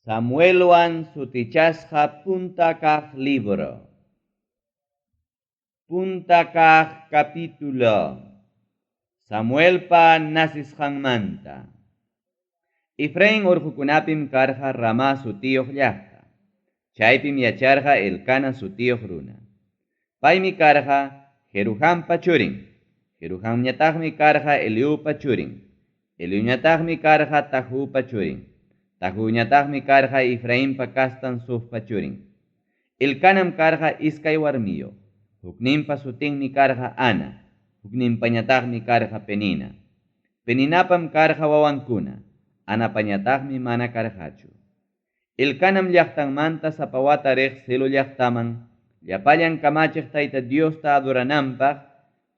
Samuelwan sutichasqa punta kaq libro. Punta kaq capítulo. Samuelpa nacesqanmanta. Efraín urqukunapim karqa Ramá sutiyuq llaqta. Chaypim yacharqa Elcana sutiyuq runa. Paymi karqa Jeruhampa churin. Jeruhamñataqmi karqa Eliupa churin. Eliuñataqmi karqa Tahupa churin. Tahuñataqmi karqa Efrainpa kastan Sufpa churin. Elcanam karqa iskay warmiyuq. Hukninpa sutinmi karqa Ana, hukninpañataqmi karqa Penina. Peninapam karqa wawankuna, Anapañataqmi mana karqachu. Elcanam llaqtanmanta sapa wata riq Silo llaqtaman, llapallan kamachiq Tayta Diosta adorananpaq,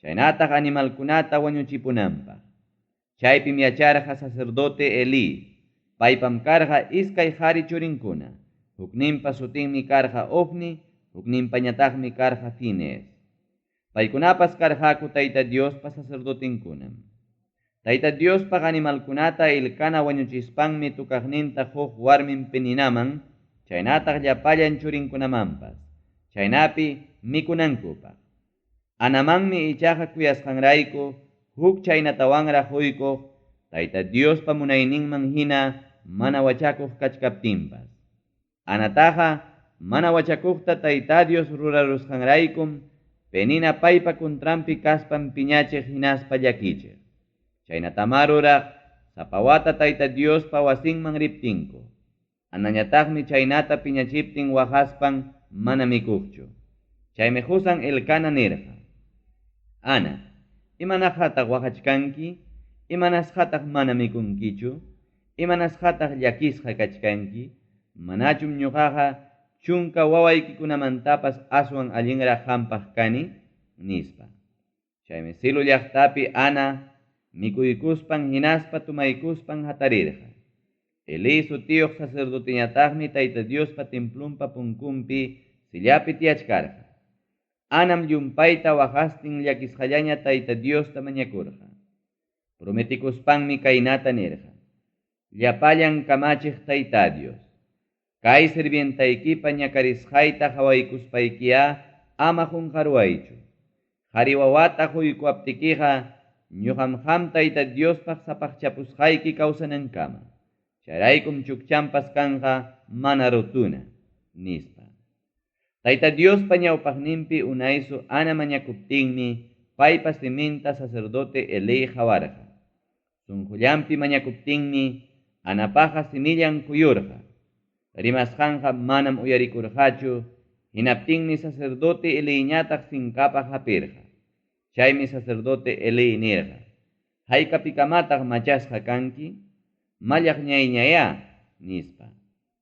chaynataq animalkunata wañuchipunanpaq. Chaypim yacharqa sacerdote Elí. Paypam karqa iskay qari churinkuna. Hukninpa sutinmi karqa Ofni, hukninpañataqmi karqa Finees. Paykunapas karqaku Tayta Diospa sacerdotenkunam. Tayta Diospaq animalkunata Elcana wañuchispanmi tukaqninta huk warmin Peninaman, chaynataq llapallan churinkunamanpas, chaynapi mikunankupaq. Anamanmi ichaqa kuyasqanrayku huk chaynatawanraq quykuq Tayta Diospa munayninman hina mana wachakuq kachkaptinpas. Anataqa mana wachakuqta Tayta Dios rurarusqanraykum Penina paypa contranpi kaspan piñachiq hinaspa llakichiq. Chaynatamá ruraq sapa wata Tayta Diospa wasinman riptinku. Anañataqmi chaynata piñachiptin waqaspan mana mikuqchu. Chaymi qusan Elcana nirqa: Ana, imanasqataq waqachkanki? Imanasqataq mana mikunkichu? Imanasqataq llakisqa kachkanki? Manachum ñuqaqa chunka wawaykikunamantapas aswan allinraq qampaq kani? Nispa. Chaymi Silo llaqtapi Ana mikuykuspan hinaspa tomaykuspan hatarirqa. Elí sutiyuq sacerdoteñataqmi Tayta Diospa templonpa punkunpi sillapi tiyachkarqa. Anam llumpayta waqastin llakisqallaña Tayta Diosta mañakurqa. Prometikuspanmi kaynata nirqa: Llapallan kamachiq Tayta Dios, kay sirvientaykipa ñakarisqayta qawaykuspaykiyá ama qunqaruwaychu. Qari wawata quykuwaptikiqa ñuqam qam Tayta Diospaq sapaqchapusqayki kawsanankama. Chayraykum chukchanpas kanqa mana rutuna, nispa. Tayta Diospa ñawpaqninpi unaysu Ana mañakuptinmi paypa siminta sacerdote Elí qawarqa. Sunqullanpi mañakuptinmi Anapaqa simillan kuyurqa. Rimasqanqa manam uyarikurqachu, hinaptinmi sacerdote Elíñataq sinkapaq hapirqa. Chaymi sacerdote Elí nirqa: Haykapikamataq machasqa kanki? Mallaqñayñayá, nispa.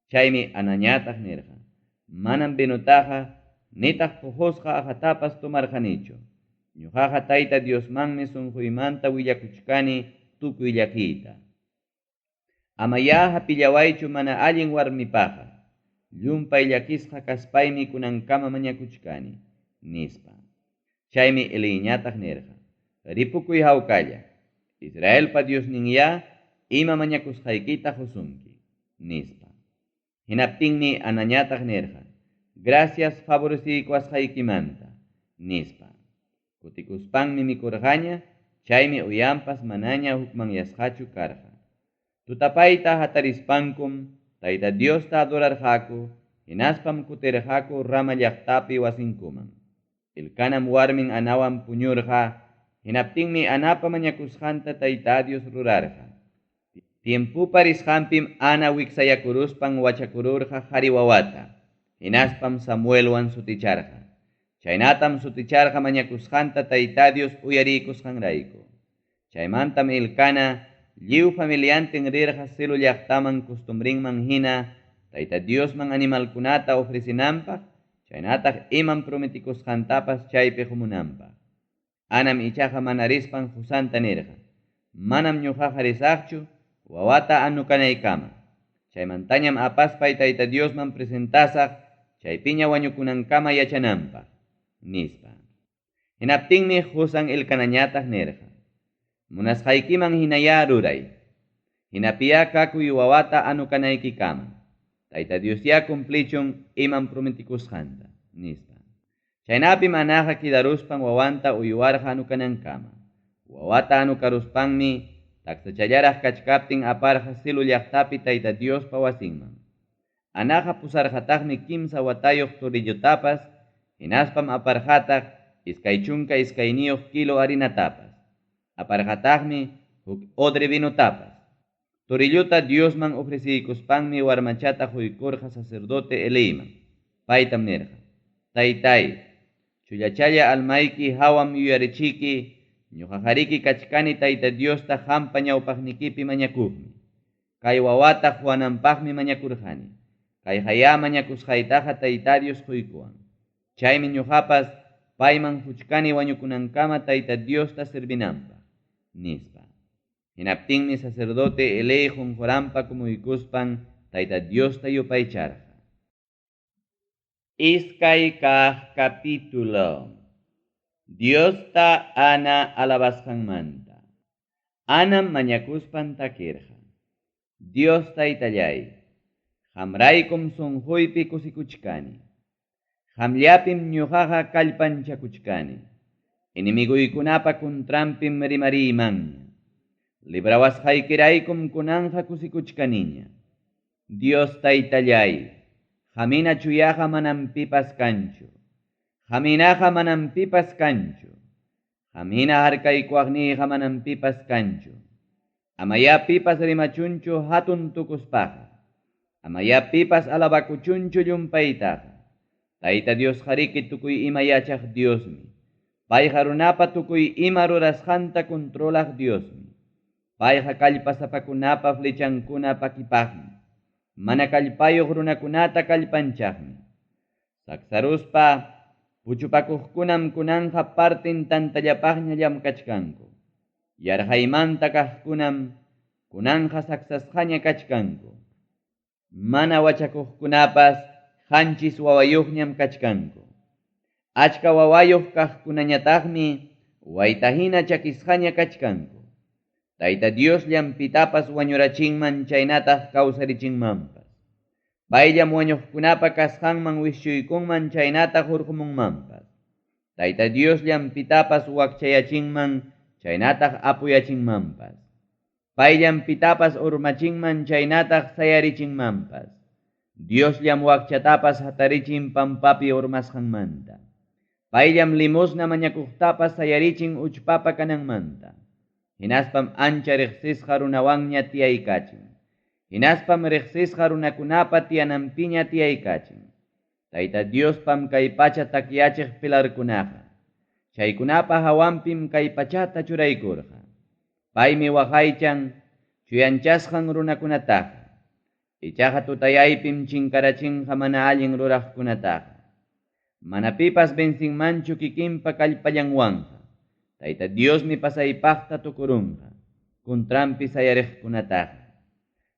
Chaymi Anañataq nirqa: Manam vinotaqa nitaq puqusqa aqhatapas tomarqanichu. Ñuqaqa Tayta Diosmanmi sunquymanta willakuchkani tukuy llakiyta. Amayá hapillawaychu mana allin warmipaqa. Llumpay llakisqa kaspaymi kunankama mañakuchkani, nispa. Chaymi Elíñataq nirqa: Ripukuy hawkalla. Israelpa Diosninyá ima mañakusqaykita qusunki, nispa. Hinaptinmi Anañataq nirqa: Gracias favoreciykuwasqaykimanta, nispa. Kutikuspanmi mikurqaña, chaymi uyanpas manaña hukmanyasqachu karqa. Tutapayta hatarispankum Tayta Diosta adorarqaku, hinaspam kutirqaku Rama llaqtapi wasinkuman. Elcanam warmin Anawan puñurqa, hinaptinmi Anapa mañakusqanta Tayta Dios rurarqa. Tiempupa risqanpim Ana wiksayakuruspan wachakururqa qari wawata, hinaspam Samuelwan suticharqa. Chaynatam suticharqa mañakusqanta Tayta Dios uyariykusqanrayku. Chaymantam Elcana lliw familiantin rirqa Silo llaqtaman costumbrinman hina Tayta Diosman animalkunata ofrecinanpaq, chaynataq imam prometikusqantapas chaypi qumunanpaq. Anam ichaqa mana rispan qusanta nirqa: Manam ñuqaqa risaqchu wawata anukanaykama. Chaymantañam apaspay Tayta Diosman presentasaq chaypiña wañukunankama yachananpaq, nispa. Hinaptinmi qusan Elcanañataq nirqa: Munasqaykiman hinayá ruray. Hinapiyá kakuy wawata anukanaykikama. Tayta Diosyá cumplichun imam prometikusqanta, nispa. Chaynapim Anaqa quedaruspan wawanta uywarqa anukanankama. Wawata anukaruspanmi taksachallaraq kachkaptin aparqa Silo llaqtapi Tayta Diospa wasinman. Anaqa pusarqataqmi 3 watayuq torillotapas, hinaspam aparqataq 22 kilo harinatapas. Aparqataqmi huk odre vinotapas. Torillota Diosman ofreciykuspanmi warmachata quykurqa sacerdote Eliyman. Paytam nirqa: Taytay, chullachalla almayki hawam yuyarichiki, ñuqaqariki kachkani Tayta Diosta qampa ñawpaqnikipi mañakuqmi. Kay wawata quwananpaqmi mañakurqani. Kayqayá mañakusqaytaqa Tayta Dios quykuwan. Chaymi ñuqapas payman quchkani wañukunankama Tayta Diosta servinanpaq, nispa. Hinaptinmi sacerdote Elí qunquranpa kumuykuspan Tayta Diosta yupaycharqa. Iskay kaq capítulo. Diosta Ana alabasqanmanta. Anam mañakuspan takirqa: Dios Taytallay, qamraykum sunquypi kusikuchkani. Qamllapim ñuqaqa kallpanchakuchkani. Enemiguykunapa contranpim rimariymanña. Librawasqaykiraykum kunanja kusikuchkaniña. Dios Taytallay, qamina chuyaqa manam pipas kanchu. Qaminaqa manam pipas kanchu. Qamina harkaykuwaqniyqa manam pipas kanchu. Amaya pipas rimachunchu hatun tukuspaqa. Amaya pipas alabakuchunchu llumpaytaqa. Tayta Dios qariki tukuy ima yachaq Diosmi. Payqa runapa tukuy ima rurasqanta controlaq Diosmi. Payqa kallpasapakunapa flechankuna pakipaqmi. Mana kallpayuq runakunata kallpanchaqmi. Saksaruspa puchupakuqkunam kunanja partin tantallapaqña llamkachkanku. Yarqaymanta kaqkunam kunanja saksasqaña kachkanku. Mana wachakuqkunapas qanchis wawayuqñam kachkanku. Achka wawayuq kaqkunañataqmi waytahina chakisqaña kachkanku. Tayta Diosllam pitapas wañurachinman chaynataq kawsarichinmanpas. Payllam wañuqkunapa kasqanman wischuykunman chaynataq hurqumunmanpas. Tayta Diosllam pitapas wakchayachinman chaynataq apuyachinmanpas. Payllam pitapas urmachinman chaynataq sayarichinmanpas. Diosllam wakchatapas hatarichin pampapi urmasqanmanta. Payllam limosna mañakuqtapas sayarichin uchpapa kananmanta. Hinaspam ancha riqsisqa runawanña tiyaykachin. Hinaspam riqsisqa runakunapa tiyananpiña tiyaykachin. Tayta Diospam kay pacha takyachiq pilarkunaqa. Chaykunapa hawanpim kay pachata churaykurqa. Paymi waqaychan chuyanchasqan runakunataqa. Ichaqa tutayaypim chinkarachinqa mana allin ruraqkunataqa. Mana pipas vencinmanchu kikinpa kallpallanwanqa. Tayta Diosmi pasaypaqta tukurunqa, contranpi sayariqkunataqa.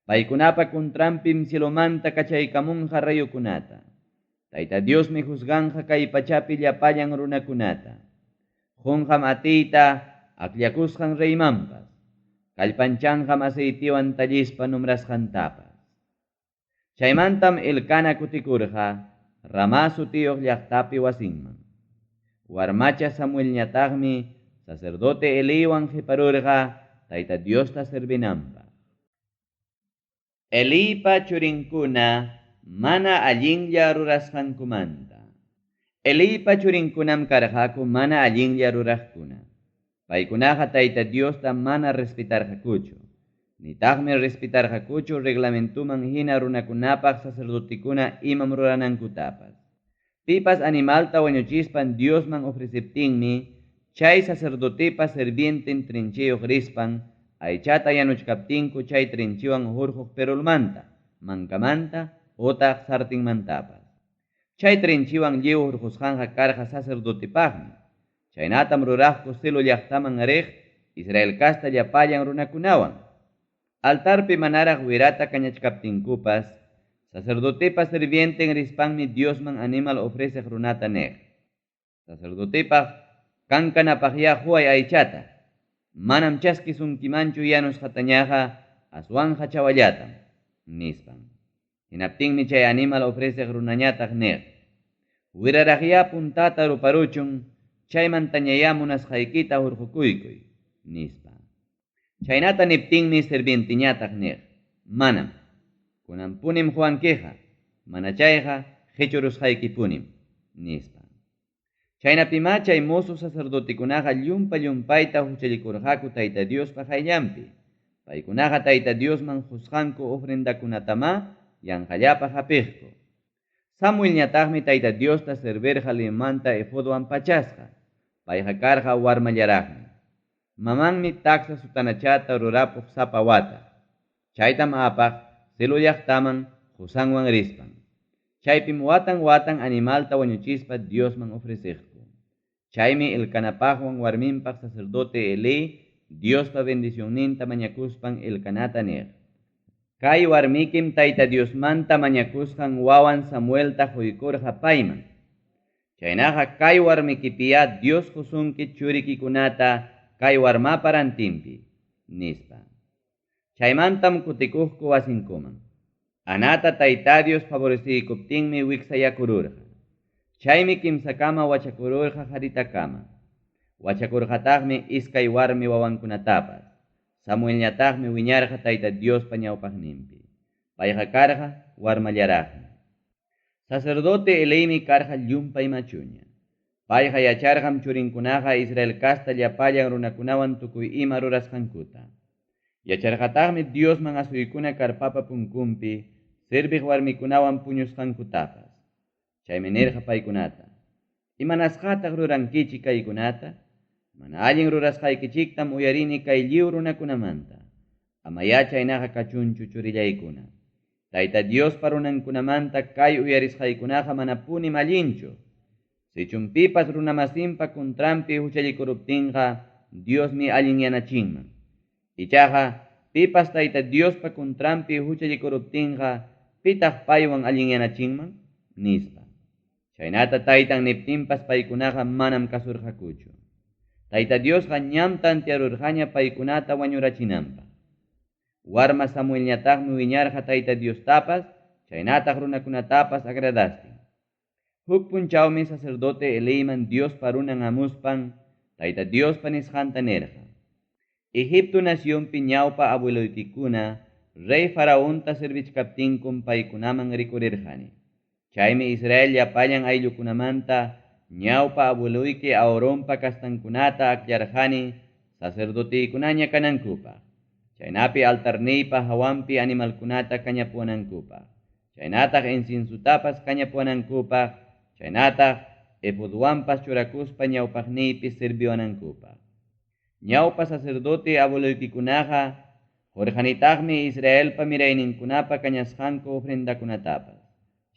Paykunapa contranpim cielomanta kachaykamunqa rayukunata. Tayta Diosmi juzganja kay pachapi llapallan runakunata. Qunqam atiyta akllakusqan reymanpas. Kallpanchanqam aceitiwan tallispa nombrasqantapas. Chaymantam Elcana kutikurqa Ramá sutiyuq llaqtapi wasinman. Warmacha Samuelñataqmi sacerdote Eliwan qiparurqa Tayta Diosta servinanpaq. Elipa churinkuna mana allinlla rurasqankumanta. Elipa churinkunam karqaku mana allinlla ruraqkuna. Paykunaqa Tayta Diosta mana respetarqakuchu. Nitaqmi respetarqakuchu reglamentuman hina runakunapaq sacerdotikuna imam ruranankutapas. Pipas animalta wañuchispan Diosman ofreceptinmi, chay sacerdotepa servienten trinchiyuq rispan, aychata yanuchkaptinku chay trinchiwan hurquq perulmanta, mankamanta, otaq sartinmantapas. Chay trinchiwan lliw hurqusqanqa karqa sacerdotepaqmi. Chaynatam ruraqku Silo llaqtaman riq Israel kasta llapallan runakunawan. Altarpi manaraq wirata kañachkaptinkupas, sacerdotepa sirvienten rispanmi Diosman animal ofreceq runata niq. Sacerdotepaq kankanapaqya huay aychata. Manam chaskisunkimanchu yanusqatañaqa aswanja chawallatam, nispan. Hinaptinmi chay animal ofreceq runañataq niq, Wiraraqyá puntata ruparuchun, chaymantañayá munasqaykita hurqukuykuy, nispa. Chaynata niptinmi sirvienteñataq niq, Manam. Kunanpunim quwankiqa, mana chayqa qichurusqaykipunim, nispa. Chaynapimá chay mozo sacerdotekunaqa llumpa-llumpayta huchallikurqaku Tayta Diospa qayllanpi. Paykunaqa Tayta Diosman qusqanku ofrendakunatamá yanqallapaq hapiqku. Samuelñataqmi Tayta Diosta servirqa linmanta efodwan pachasqa. Payqa karqa warmallaraqmi. Mamanmi taksa sotanachata rurapuq sapa wata. Chaytam apaq Silo llaqtaman qosanwan rispan. Chaypim watan-watan animalta wañuchispa Diosman ofreceqku. Chaymi Elcanapaqwan warminpaq sacerdote Elí Diospa bendicionninta mañakuspan Elcanata niq, Kay warmikim Tayta Diosmanta mañakusqan wawan Samuelta qoykurqa payman. Chaynaqa kay warmikipiyá Dios qosunki churikikunata kay warmapa rantinpi, nispa. Chaymantam kutikuqku wasinkuman. Anata Tayta Dios favoreciykuptinmi wiksayakururqa. Chaymi kimsakama wachakururqa qaritakama. Wachakurqataqmi iskay warmi wawankunatapas. Samuelñataqmi wiñarqa Tayta Diospa ñawpaqninpi. Payqa karqa warmallaraqmi. Sacerdote Eliymi karqa llumpay machuña. Payqa yacharqam churinkunaqa Israel casta llapallan runakunawan tukuy ima rurasqankuta. Yacharqataqmi Diosman asuykuna karpapa punkunpi serviq warmikunawan puñusqankutapas. Chaymi nirqa paykunata, Imanasqataq rurankichik kaykunata? Mana allin rurasqaykichiktam uyarini kay lliw runakunamanta. Amayá chaynaqa kachunchu, churillaykuna. Tayta Diospa runankunamanta kay uyarisqaykunaqa manapunim allinchu. Sichum pipas runamasinpa contranpi huchallikuruptinqa Diosmi allinyanachinman. Ichaqa pipas Tayta Diospa contranpi huchallikuruptinqa pitaq paywan allinyanachinman? nispa. Chaynata taytan niptinpas paykunaqa manam kasurqakuchu. Tayta Diosqa ñam tantearurqaña paykunata wañurachinanpaq. Warma Samuelñataqmi wiñarqa Tayta Diostapas chaynataq runakunatapas agradastin. Huk punchawmi sacerdote Eliyman Diospa runan hamuspan Tayta Diospa nisqanta nirqa, Egipto nacionpi ñawpa abueloykikuna rey Faraonta servichkaptinkum paykunaman rikurirqani. Chaymi Israel llapallan ayllukunamanta ñawpa abueloyki Aaronpa castankunata akllarqani sacerdoteykunaña kanankupaq, chaynapi altarniypa hawanpi animalkunata kañapuwanankupaq, chaynataq inciensotapas kañapuwanankupaq, chaynataq efodwanpas churakuspa ñawpaqniypi serviwanankupaq. Ñawpa sacerdote abueloykikunaqa qurqanitaqmi Israelpa mirayninkunapa kañasqanku ofrendakunatapas.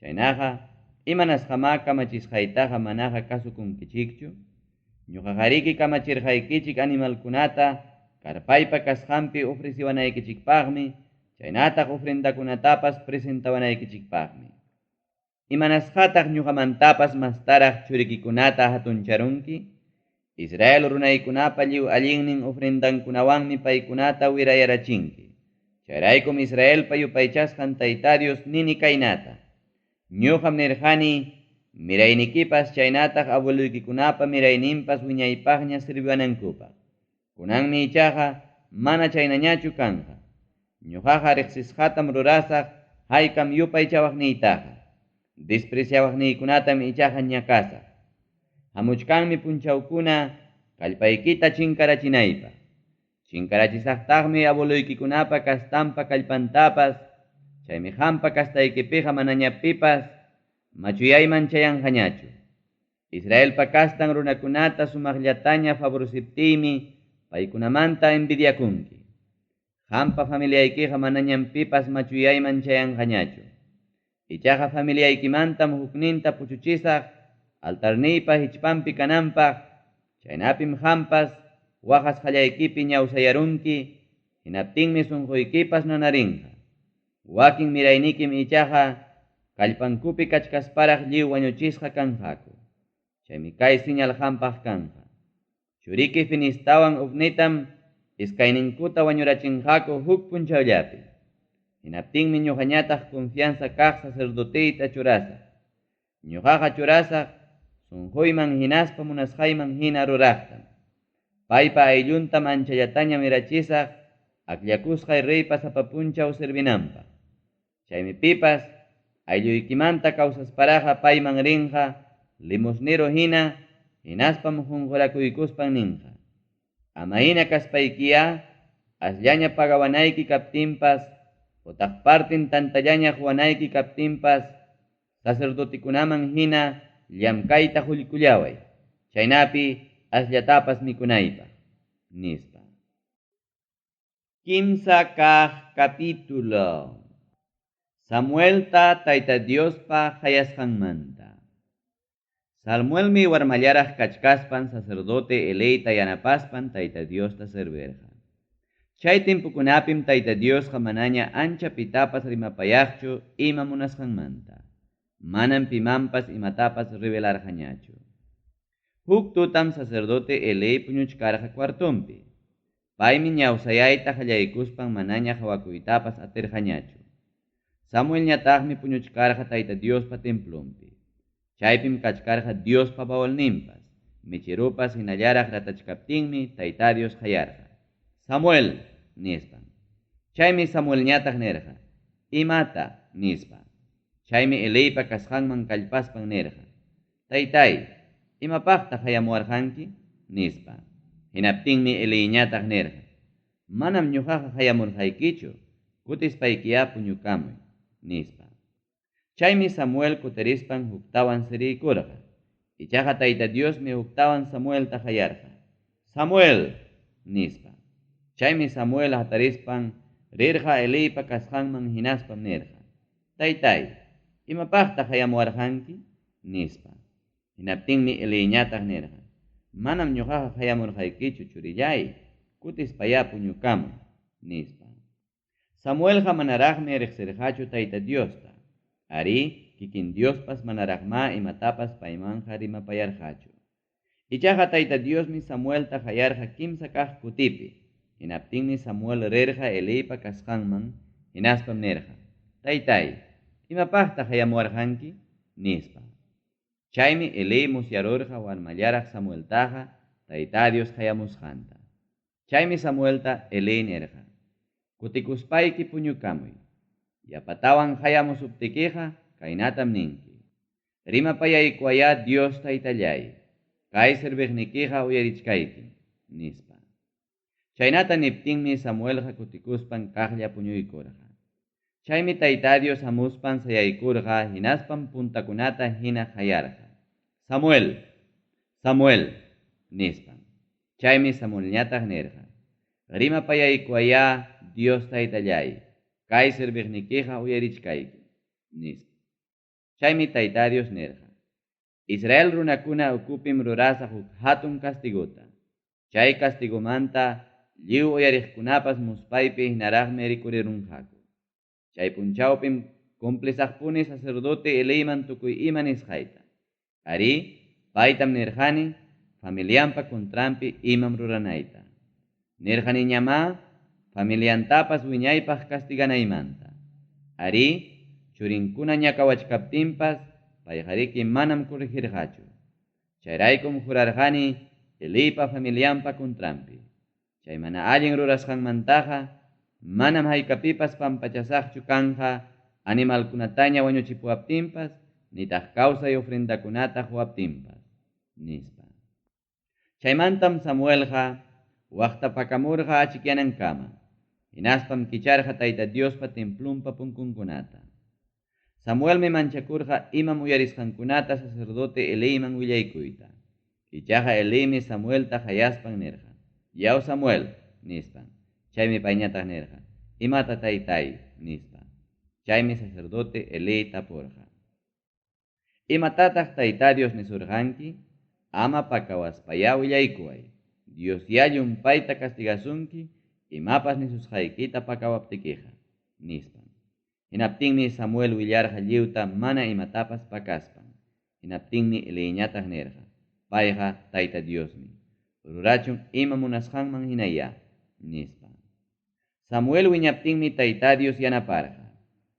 Chaynaqa, imanasqamá kamachisqaytaqa manaqa kasukunkichikchu? Ñuqaqariki kamachirqaykichik animalkunata karpaypa kasqanpi ofreciwanaykichikpaqmi, chaynataq ofrendakunatapas presentawanaykichikpaqmi. Imanasqataq ñuqamantapas mastaraq churikikunata hatuncharunki? Israel runaykunapa lliw allinnin ofrendankunawanmi paykunata wirayarachinki. Chayraykum Israelpa yupaychasqan Tayta Dios nini kaynata, Ñuqam nirqani, miraynikipas chaynataq abueloykikunapa mirayninpas wiñaypaqña sirviwanankupaq. Kunanmi ichaqa mana chaynañachu kanqa. Ñuqaqa riqsisqatam rurasaq haykam yupaychawaqniytaqa. Despreciawaqniykunatam ichaqa ñakasaq. Hamuchkanmi punchawkuna kallpaykita chinkarachinaypaq. Chinkarachisaqtaqmi abueloykikunapa castanpa kallpantapas, chaymi qampa castaykipiqa manaña pipas machuyayman chayanqañachu. Israelpa castan runakunata sumaqllataña favoreciptiymi paykunamanta envidiakunki. Qampa familiaykiqa manañam pipas machuyayman chayanqañachu. Ichaqa familiaykimantam hukninta puchuchisaq altarniypa hichpanpi kananpaq, chaynapim qampas waqasqallaykipi ñawsayarunki, hinaptinmi sunquykipas nanarinqa. Wakin miraynikim ichaqa kallpankupi kachkasparaq lliw wañuchisqa kanqaku. Chaymi kay señal qampaq kanqa. Churiki Finistawan Ofnitam iskayninkuta wañurachinqaku huk punchawllapi. Hinaptinmi ñoqañataq confianza kaq sacerdoteyta churasaq. Ñoqaqa churasaq sonqoyman hinaspa munasqayman hina ruraqtam. Paypa aylluntam anchallataña mirachisaq akllakusqay reypa sapa punchaw servinanpaq. Chaymi pipas aylluykimanta kawsasparaqa payman rinqa limosnero hina hinaspam qonqorakuykuspan ninqa: Ama hina kaspaykiyá asllaña pagawanayki kaptinpas otaq parten tantallaña qowanayki kaptinpas sacerdotekunaman hina llamkayta qollkullaway, chaynapi asllatapas mikunaypaq, nispa. Kimsa kaq capítulo. Samuelta Tayta Diospa qayasqanmanta. Samuelmi warmallaraq kachkaspan sacerdote Eliyta yanapaspan Tayta Diosta servirqa. Chay tiempokunapim Tayta Diosqa manaña ancha pitapas rimapayaqchu ima munasqanmanta. Manam pimanpas imatapas revelarqañachu. Huk tutam sacerdote Elí puñuchkarqa cuartonpi. Paymi ñawsayayta qallaykuspan manaña qawakuytapas atirqañachu. Samuelñataqmi puñuchkarqa Tayta Diospa templonpi. Chaypim kachkarqa Diospa baulninpas. Mecheropas hinallaraq ratachkaptinmi Tayta Dios qayarqa: Samuel, nispan. Chaymi Samuelñataq nirqa: Imata, nispa. Chaymi Eliypa kasqanman kallpaspan nirqa: Taytáy, imapaqtaq qayamuwarqanki? nispa. Hinaptinmi Eliyñataq nirqa: Manam ñoqaqa qayamurqaykichu, kutispaykiyá puñukamuy, nispa. Chaymi Samuel kutirispan huktawan siriykurqa. Ichaqa Tayta Diosmi huktawan Samuelta qayarqa: Samuel, nispa. Chaymi Samuel hatarispan rirqa Eliypa kasqanman hinaspam nirqa: Taytáy, imapaqtaq qayamuwarqanki? nispa. Hinaptinmi Eliyñataq nirqa: Manam ñoqaqa qayamurqaykichu, churilláy, kutispayá puñukamuy, nispa. Samuelqa manaraqmi reqsirqachu Tayta Diosta. Arí, kikin Diospas manaraqmá imatapas paymanqa rimapayarqachu. Ichaqa Tayta Diosmi Samuelta qayarqa kimsa kaq kutipi. Hinaptinmi Samuel rirqa Eliypa kasqanman, hinaspam nirqa: Taytáy, imapaqtaq qayamuwarqanki? nispa. Chaymi Elí musyarurqa warmallaraq Samueltaqa Tayta Dios qayamusqanta. Chaymi Samuelta Elí nirqa: Kutikuspayki puñukamuy. Yapatawan qayamusuptikiqa kaynatam ninki: Rimapayaykuwayá Dios Taytalláy, kay serviqnikiqa uyarichkaykim, nispa. Chaynata niptinmi Samuelqa kutikuspan kaqlla puñuykurqa. Chaymi Tayta Dios hamuspan sayaykurqa hinaspam puntakunata hina qayarqa: Samuel, Samuel, nispan. Chaymi Samuelñataq nirqa: Rimapayaykuwayá Dios Taytalláy, kay serviqnikiqa uyarichkaykim, nispa. Chaymi Tayta Dios nirqa: Israel runakuna ukupim rurasaq huk hatun castigota. Chay castigomanta lliw uyariqkunapas muspaypi hinaraqmi rikurirunqaku. Chay punchawpim cumplisaqpuni sacerdote Eliyman tukuy ima nisqayta. Arí, paytam nirqani familianpa contranpi imam ruranayta. Nirqaniñamá familiantapas wiñaypaq castiganaymanta. Arí, churinkuna ñakawachkaptinpas payqariki manam corregirqachu. Chayraykum jurarqani Eliypa familianpa contranpi. Chay mana allin rurasqanmantaqa manam haykapipas pampachasaqchu kanqa animalkunataña wañuchipuwaptinpas nitaq kawsay ofrendakunata quwaptinpas, nispa. Chaymantam Samuelqa waqtapakamurqa achikyanankama, hinaspam kicharqa Tayta Diospa templonpa punkunkunata. Samuelmi manchakurqa imam uyarisqankunata sacerdote Eliyman willaykuyta. Ichaqa Eliymi Samuelta qayaspan nirqa: Yaw Samuel, nispan. Chaymi payñataq nirqa: Imata taytáy, nispa. Chaymi sacerdote Elí tapurqa: Imatataq Tayta Dios nisurqanki? Ama pakawaspayá willaykuway. Diosyá llumpayta castigasunki imapas nisusqaykita pakawaptikiqa, nispan. Hinaptinmi Samuel willarqa lliwta mana imatapas pakaspan. Hinaptinmi Eliyñataq nirqa: Payqa Tayta Diosmi. Rurachun ima munasqanman hinayá, nispa. Samuel wiñaptinmi Tayta Dios yanaparqa.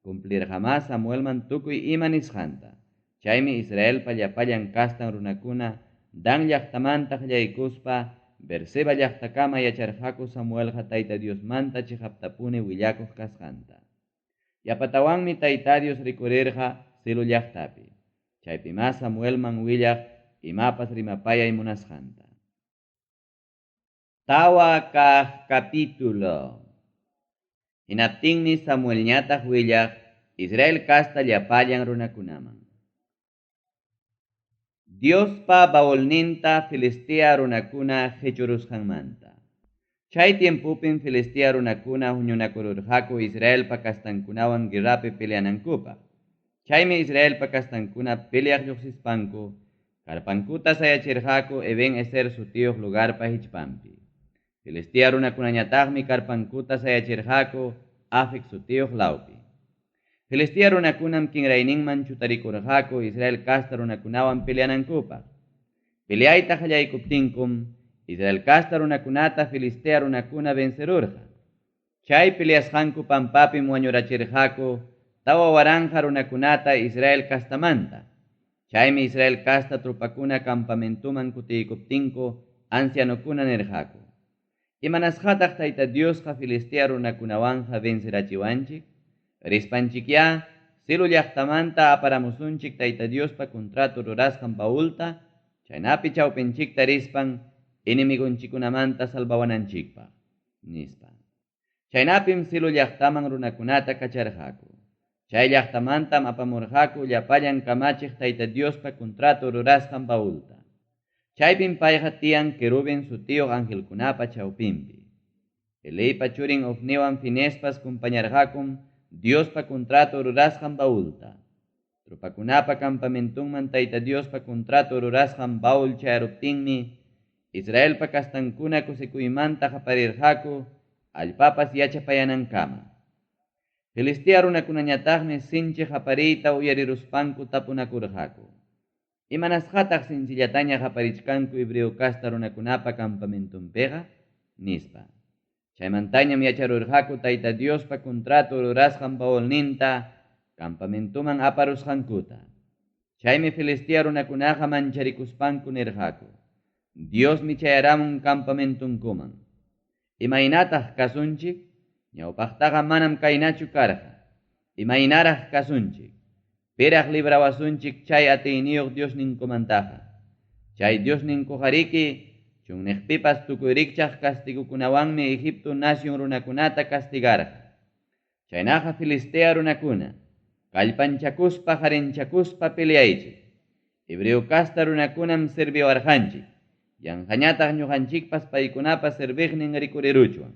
Cumplirqamá Samuelman tukuy ima nisqanta. Chaymi Israelpa llapallan castan runakuna Dan llaqtamanta qallaykuspa Beerseba llaqtakama yacharqaku Samuelqa Tayta Diosmanta cheqaptapuni willakuq kasqanta. Yapatawanmi Tayta Dios rikurirqa Silo llaqtapi. Chaypimá Samuelman willaq imapas rimapayay munasqanta. Tawa kaq capítulo. Hinaptinmi Samuelñataq willaq Israel casta llapallan runakunaman. Diospa baulninta Filistea runakuna qechurusqanmanta. Chay tiempopim Filistea runakuna huñunakururqaku Israelpa castankunawan guerrapi peleanankupaq. Chaymi Israelpa castankuna peleaq lluqsispanku karpankuta sayachirqaku Eben-Ezer sutiyuq lugarpa hichpanpi. Filistea runakunañataqmi karpankuta sayachirqaku Afec sutiyuq lawpi. Filistea runakunam kinrayninman chutarikurqaku Israel casta runakunawan peleanankupaq. Peleayta qallaykuptinkum Israel casta runakunata Filistea runakuna vencerurqa. Chay peleasqanku pampapim wañurachirqaku 4000 runakunata Israel castamanta. Chaymi Israel casta tropakuna campamentuman kutiykuptinku ancianokuna nirqaku. Imanasqataq Tayta Diosqa Filistea runakunawanja vencerachiwanchik? Rispanchikyá Silo llaqtamanta aparamusunchik Tayta Diospa contrato rurasqan baulta, chaynapi chawpinchikta rispan enemigonchikunamanta salvawananchikpaq, nispa. Chaynapim Silo llaqtaman runakunata kacharqaku. Chay llaqtamantam apamurqaku llapallan kamachiq Tayta Diospa contrato rurasqan baulta. Chaypim payqa tiyan querubin sutiyuq angelkunapa chawpinpi. Eleypa churin Ofniwan Finespas compañarqakum Diospa contrato rurasqan baulta. Tropakunapa campamentunman Tayta Diospa contrato rurasqan baul chayaruptinmi Israelpa castankuna kusikuymanta qaparirqaku allpapas yachapayanankama. Filistea runakunañataqmi sinchi qapariyta uyariruspanku tapunakurqaku. Imanasqataq sinchillataña qaparichkanku hebreo casta runakunapa campamentunpiqa? Nispa. Chaymantañam yacharurqaku Tayta Diospa contrato rurasqan baulninta campamentuman aparusqankuta. Chaymi Filistea runakunaqa mancharikuspanku nirqaku. Diosmi chayaramun campamentunkuman. Imaynataq kasunchik? Ñawpaqtaqa manam kaynachu karqa. Imaynaraq kasunchik? Piraq librawasunchik chay atiyniyuq Diosninkumantaqa. Chay Diosninkuqariki chunniqpipas tukuy rikchaq castigukunawanmi Egipto nación runakunata castigarqa. Chaynaqa Filistea runakuna, kallpanchakuspa qarinchakuspa peleaychik. Hebreo casta runakunam serviwarqanchik. Yanqañataq ñuqanchikpas paykunapa serviqnin rikuriruchwan.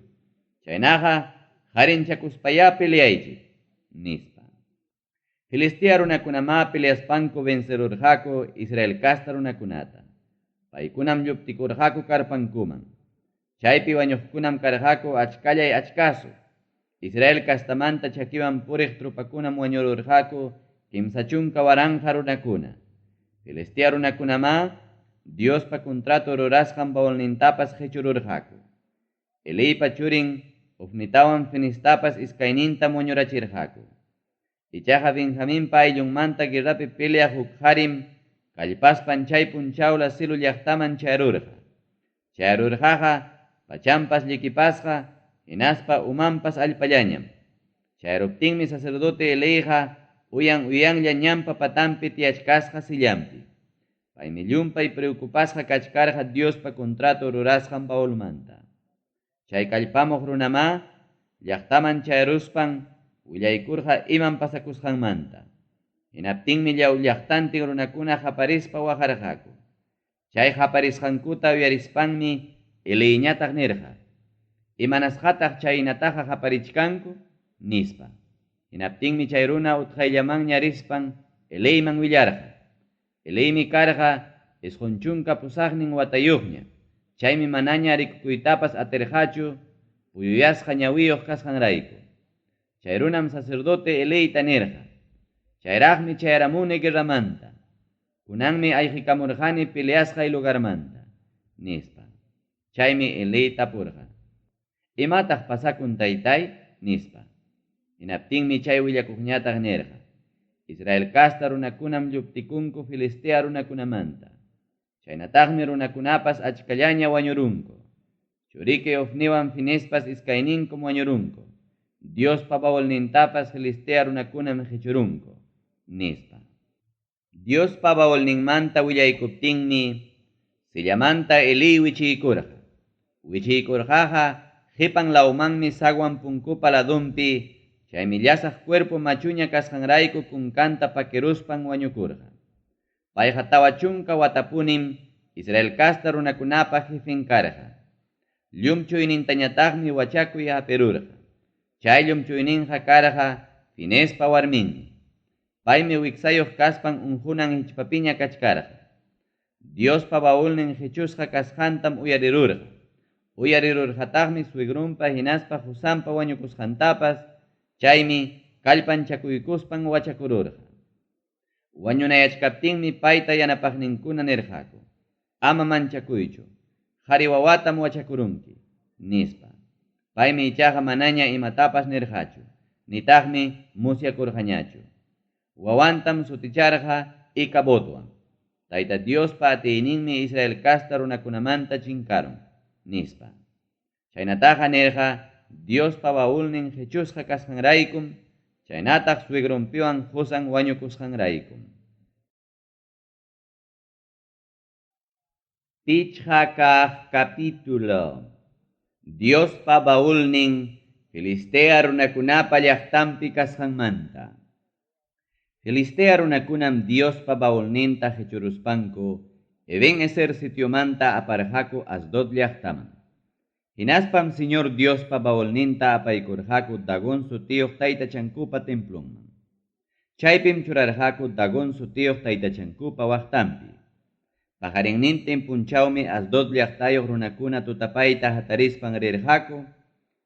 Chaynaqa qarinchakuspayá peleaychik, nispa. Filistea runakunamá peleaspanku vencerurqaku Israel casta runakunata. Paykunam lluptikurqaku karpankuman. Chaypi wañuqkunam karqaku achkallay achkasu. Israel castamanta chakiwan puriq tropakunam wañururqaku 30,000 runakuna. Filistea runakunamá Diospa contrato rurasqan baulnintapas qechururqaku. Eleypa churin Ofnitawan Finistapas iskaynintam wañurachirqaku. Ichaqa Benjaminpa ayllunmanta guerrapi peleaq huk qarim kallpaspan chay punchawla Silo llaqtaman chayarurqa. Chayarurqaqa pachampas llikipasqa hinaspa umanpas allpallañam. Chayaruptinmi sacerdote Eleyqa uyan uyanlla ñanpa patanpi tiyachkasqa sillanpi. Paymi llumpay preocupasqa kachkarqa Diospa contrato rurasqan baulmanta. Chay kallpamuq runamá llaqtaman chayaruspan willaykurqa imam pasakusqanmanta. Hinaptinmi llaw llaqtantin runakuna qaparispa waqarqaku. Chay qaparisqankuta uyarispanmi Eleyñataq nirqa: Imanasqataq chaynataqa qaparichkanku? Nispa. Hinaptinmi chay runa utqayllamanña rispan Eleyman willarqa. Eleymi karqa 98 watayuqña. Chaymi manaña rikukuytapas atirqachu puyuyasqa ñawiyuq kasqanrayku. Chay runam sacerdote Eleyta nirqa: Chayraqmi chayaramuni guerramanta. Kunanmi ayqikamurqani peleasqay lugarmanta, nispa. Chaymi Eley tapurqa: Imataq pasakun taytáy? nispa. Hinaptinmi chay willakuqñataq nirqa, Israel casta runakunam lluptikunku Filistea runakunamanta. Chaynataqmi runakunapas achkallaña wañurunku. Churiki Ofniwan Finespas iskayninkum wañurunku. Diospa baulnintapas Filistea runakunam qechurunku, nispa. Diospa baulninmanta willaykuptinmi sillamanta Elí wichiykurqa. Wichiykurqaqa qepan lawmanmi zaguan punkupa ladonpi, chaymi llasaq cuerpo machuña kasqanrayku kunkanta pakiruspan wañukurqa. Payqa 40 watapunim Israel casta runakunapa jefen karqa. Llumchuynintañataqmi wachakuy hapirurqa. Chay llumchuyninqa karqa Finespa warminmi. Paymi wiksayuq kaspan unqunan hichpapiña kachkarqa. Diospa baulnin qechusqa kasqantam uyarirurqa. Uyarirurqataqmi suegrunpa hinaspa qosanpa wañukusqantapas, chaymi kallpanchakuykuspan wachakururqa. Wañunayachkaptinmi payta yanapaqninkuna nirqaku, Ama manchakuychu, qari wawatam wachakurunki, nispa. Paymi ichaqa manaña imatapas nirqachu, nitaqmi musyakurqañachu. Wawantam suticharqa Icabodwan. Tayta Diospa atiyninmi Israel casta runakunamanta chinkarun, nispa. Chaynataqa nirqa Diospa baulnin qechusqa kasqanraykum, chaynataq suegrunpiwan qosan wañukusqanraykum. Pichqa kaq capítulo. Diospa baulnin Filistea runakunapa llaqtanpi kasqanmanta. Filistea runakunam Diospa baulninta qechuruspanku Eben-Ezer sitiomanta aparqaku Asdod llaqtaman. Hinaspam Señor Diospa baulninta apaykurqaku Dagón sutiyuq taytachankupa templonman. Chaypim churarqaku Dagón sutiyuq taytachankupa waqtanpi. Paqarinnintin punchawmi Asdod llaqtayuq runakuna tutapayta hatarispan rirqaku,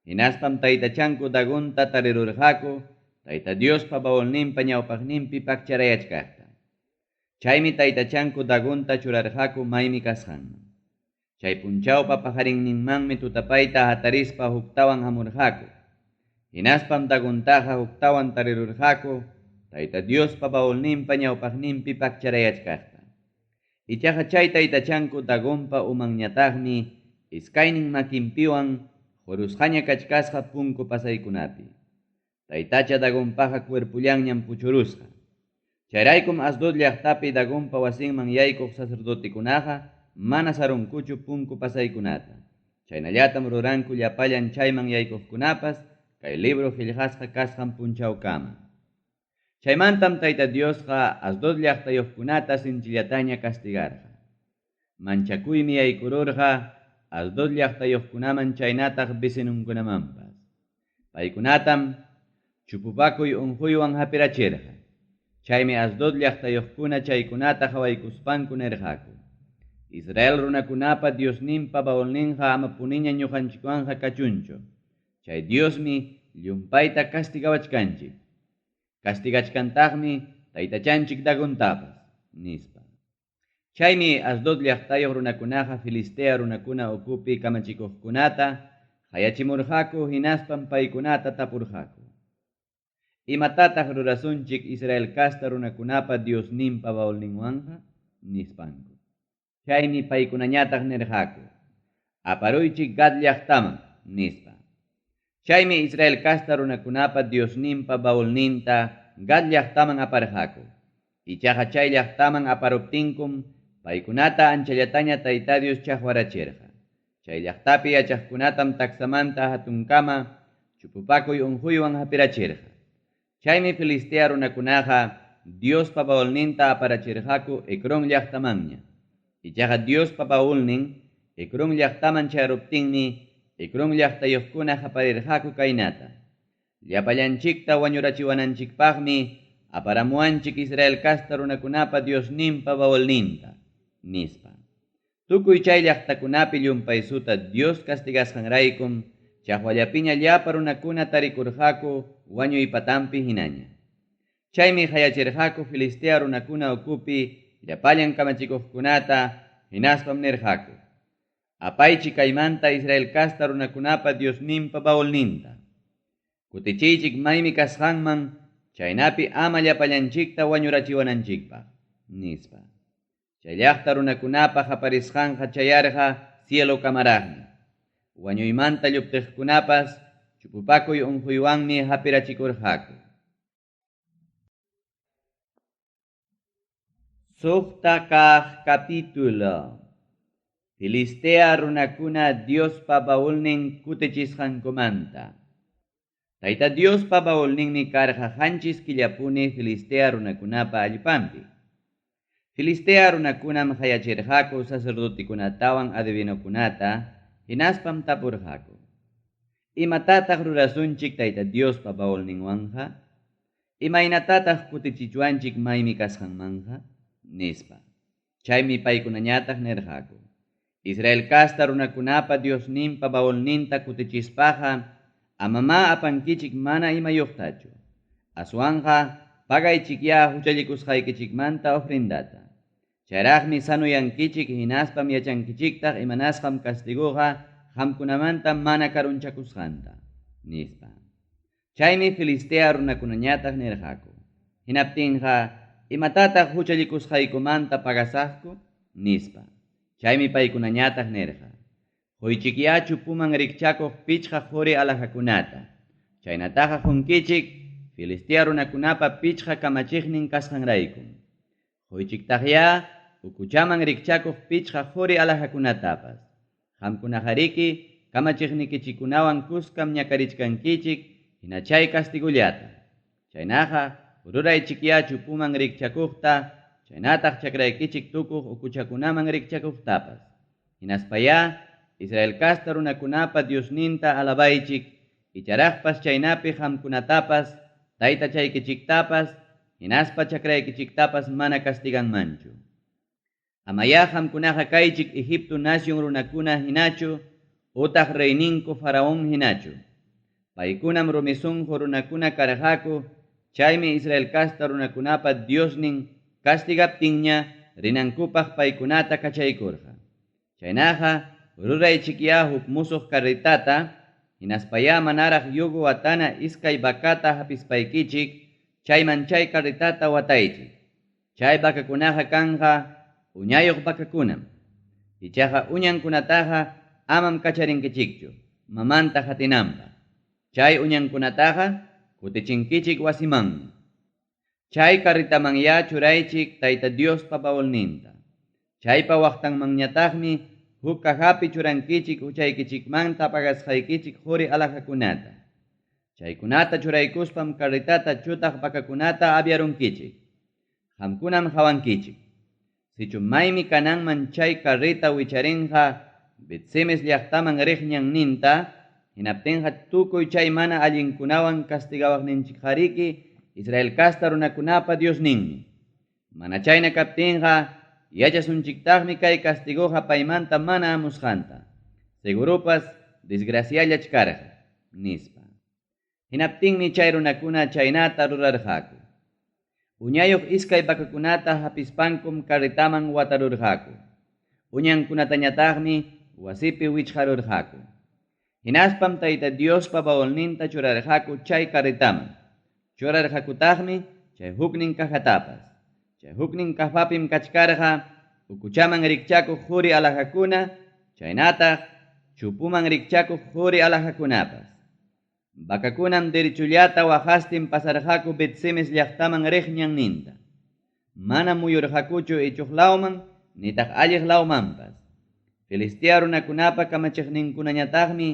hinaspam taytachanku Dagonta tarirurqaku, Tayta Diospa baulninpa ñawpaqninpi pakcharayachkaqta. Chaymi taytachanku Dagonta churarqaku maymi kasqanman. Chay punchawpa paqarinninmanmi tutapayta hatarispa huktawan hamurqaku. Hinaspam Dagontaqa huktawan tarirurqaku, Tayta Diospa baulninpa ñawpaqninpi pakcharayachkaqta. Ichaqa chay taytachanku Dagonpa umanñataqmi iskaynin makinpiwan qurusqaña kachkasqa punku pasaykunapi. Taytacha Dagonpaqa cuerpullanñam puchurusqa. Chayraykum Asdod llaqtapi Dagonpa wasinman yaykuq sacerdotekunaqa mana sarunkuchu punku pasaykunata. Chaynallatam ruranku llapallan chayman yaykuqkunapas kay libro qillqasqa kasqan punchawkama. Chaymantam Tayta Diosqa Asdod llaqtayuqkunata sinchillataña castigarqa. Manchakuymi yaykururqa Asdod llaqtayuqkunaman chaynataq vecinonkunamanpas. Paykunatam chupupakuy unquywan hapirachirqa. Chaymi Asdod llaqtayuqkuna chaykunata qawaykuspanku nirqaku, Israel runakunapa Diosninpa baulninqa amapuniña ñuqanchikwanqa kachunchu. Chay Diosmi llumpayta castigawachkanchik. Castigachkantaqmi taytachanchik Dagontapas, nispa. Chaymi Asdod llaqtayuq runakunaqa Filistea runakuna ukupi kamachikuqkunata qayachimurqaku hinaspam paykunata tapurqaku. Imatataq rurasunchik Israel casta runakunapa Diosninpa baulninwanqa? Nispanku. Chaymi paykunañataq nirqaku, Aparuychik Gad llaqtaman, nispa. Chaymi Israel casta runakunapa Diosninpa baulninta Gad llaqtaman aparqaku. Ichaqa chay llaqtaman aparuptinkum paykunata anchallataña Tayta Dios chaqwarachirqa. Chay llaqtapi yachaqkunatam taksamanta hatunkama chupupakuy unquywan hapirachirqa. Chaymi Filistea runakunaqa Diospa baulninta aparachirqaku Ecrón llaqtamanña. Ichaqa Diospa baulnin Ecrón llaqtaman chayaruptinmi Ecrón llaqtayuqkuna qaparirqaku kaynata. Llapallanchikta wañurachiwananchikpaqmi aparamuanchik Israel casta runakunapa Diosninpa baulninta, nispa. Tukuy chay llaqtakunapi llumpaysuta Dios castigasqanraykum chaqwallapiña llapa runakuna tarikurqaku wañuypatampi hinaña. Chaymi qayachirqaku Filistea runakuna ukupi llapallan kamachikuqkunata hinaspam nirqaku, Apaychik kaymanta Israel casta runakunapa Diosninpa baulninta. Kutichiychik maymi kasqanman, chaynapi ama llapallanchikta wañurachiwananchikpaq, nispa. Chay llaqta runakunapa qaparisqanqa chayarqa cielokamaraqmi. Wañuymanta lluptiqkunapas chupupakuy unquywanmi hapirachikurqaku. Suqta kaq capítulo. Filistea runakuna Diospa baulnin kutichisqankumanta. Tayta Diospa baulninmi karqa qanchis killapuni Filistea runakunapa allpanpi. Filistea runakunam qayachirqaku sacerdotekunatawan adivinokunata, hinaspam tapurqaku: Imatataq rurasunchik Tayta Diospa baulninwanqa? Imaynatataq kutichichwanchik maymi kasqanmanqa? Nispa. Chaymi paykunañataq nirqaku: Israel casta runakunapa Diosninpa baulninta kutichispaqa amamá apankichik mana imayuqtachu. Aswanqa pagaychikyá huchallikusqaykichikmanta ofrendata. Chayraqmi sanoyankichik hinaspam yachankichiktaq imanasqam castigoqa qamkunamanta mana karunchakusqanta, nispa. Chaymi Filistea runakunañataq nirqaku: Hinaptinqa, imatataq huchallikusqaykumanta pagasaqku? Nispa. Chaymi paykunañataq nirqa: Quychikyá chupuman rikchakuq pichqa quri alhajakunata. Chaynataqa qunkichik Filistea runakunapa pichqa kamachiqnin kasqanraykum. Quychiktaqyá ukuchaman rikchakuq pichqa quri alhajakunatapas. Qamkunaqariki kamachiqnikichikkunawan kuskam ñakarichkankichik hina chay castigollata. Chaynaqa ruraychikyá chupuman rikchakuqta chaynataq chakraykichik tukuq ukuchakunaman rikchakuqtapas. Hinaspayá Israel casta runakunapa Diosninta alabaychik, icharaqpas chaynapi qamkunatapas, taytachaykichiktapas, hinaspa chakraykichiktapas mana castiganmanchu. Amayá qamkunaqa kaychik Egipto nacion runakuna hinachu utaq reyninku Faraón hinachu. Paykunam rumi sunqu runakuna karqaku, chaymi Israel casta runakunapa Diosnin castigaptinña rinankupaq paykunata kachaykurqa. Chaynaqa ruraychikyá huk musuq carretata, hinaspayá manaraq yugo watana iskay vacata hapispaykichik, chayman chay carretata wataychik. Chay vacakunaqa kanqa uñayuq vacakunam. Ichaqa uñankunataqa amam kacharinkichikchu, mamanta qatinanpaq. Chay uñankunataqa kutichinkichik wasimanmi. Chay carretamanyá churaychik Tayta Diospa baulninta. Chaypa waqtanmanñataqmi huk cajapi churankichik huchaykichikmanta pagasqaykichik quri alhajakunata. Chaykunata churaykuspam carretata chutaq vacakunata aviarunkichik. Qamkunam qawankichik. Sichu maymi kananman chay carreta wicharinqa Bet-semes llaqtaman riq ñanninta, hinaptinqa tukuy chay mana allinkunawan castigawaqninchikqariki Israel casta runakunapa Diosninmi. Mana chayna kaptinqa yachasunchiktaqmi kay castigoqa paymanta mana hamusqanta. Seguropas desgraciallach karqa, nispa. Hinaptinmi chay runakuna chaynata rurarqaku. Uñayuq iskay vacakunata hapispankum carretaman watarurqaku. Uñankunatañataqmi wasipi wichqarurqaku. Hinaspam Tayta Diospa baulninta churarqaku chay carretaman. Churarqakutaqmi chay huknin cajatapas. Chay huknin cajapim kachkarqa ukuchaman rikchakuq quri alhajakuna, chaynataq chupuman rikchakuq quri alhajakunapas. Vacakunam derechullata waqastin pasarqaku Bet-semes llaqtaman riq ñanninta. Manam muyurqakuchu ichuq lawman nitaq alliq lawmanpas. Filistea runakunapa kamachiqninkunañataqmi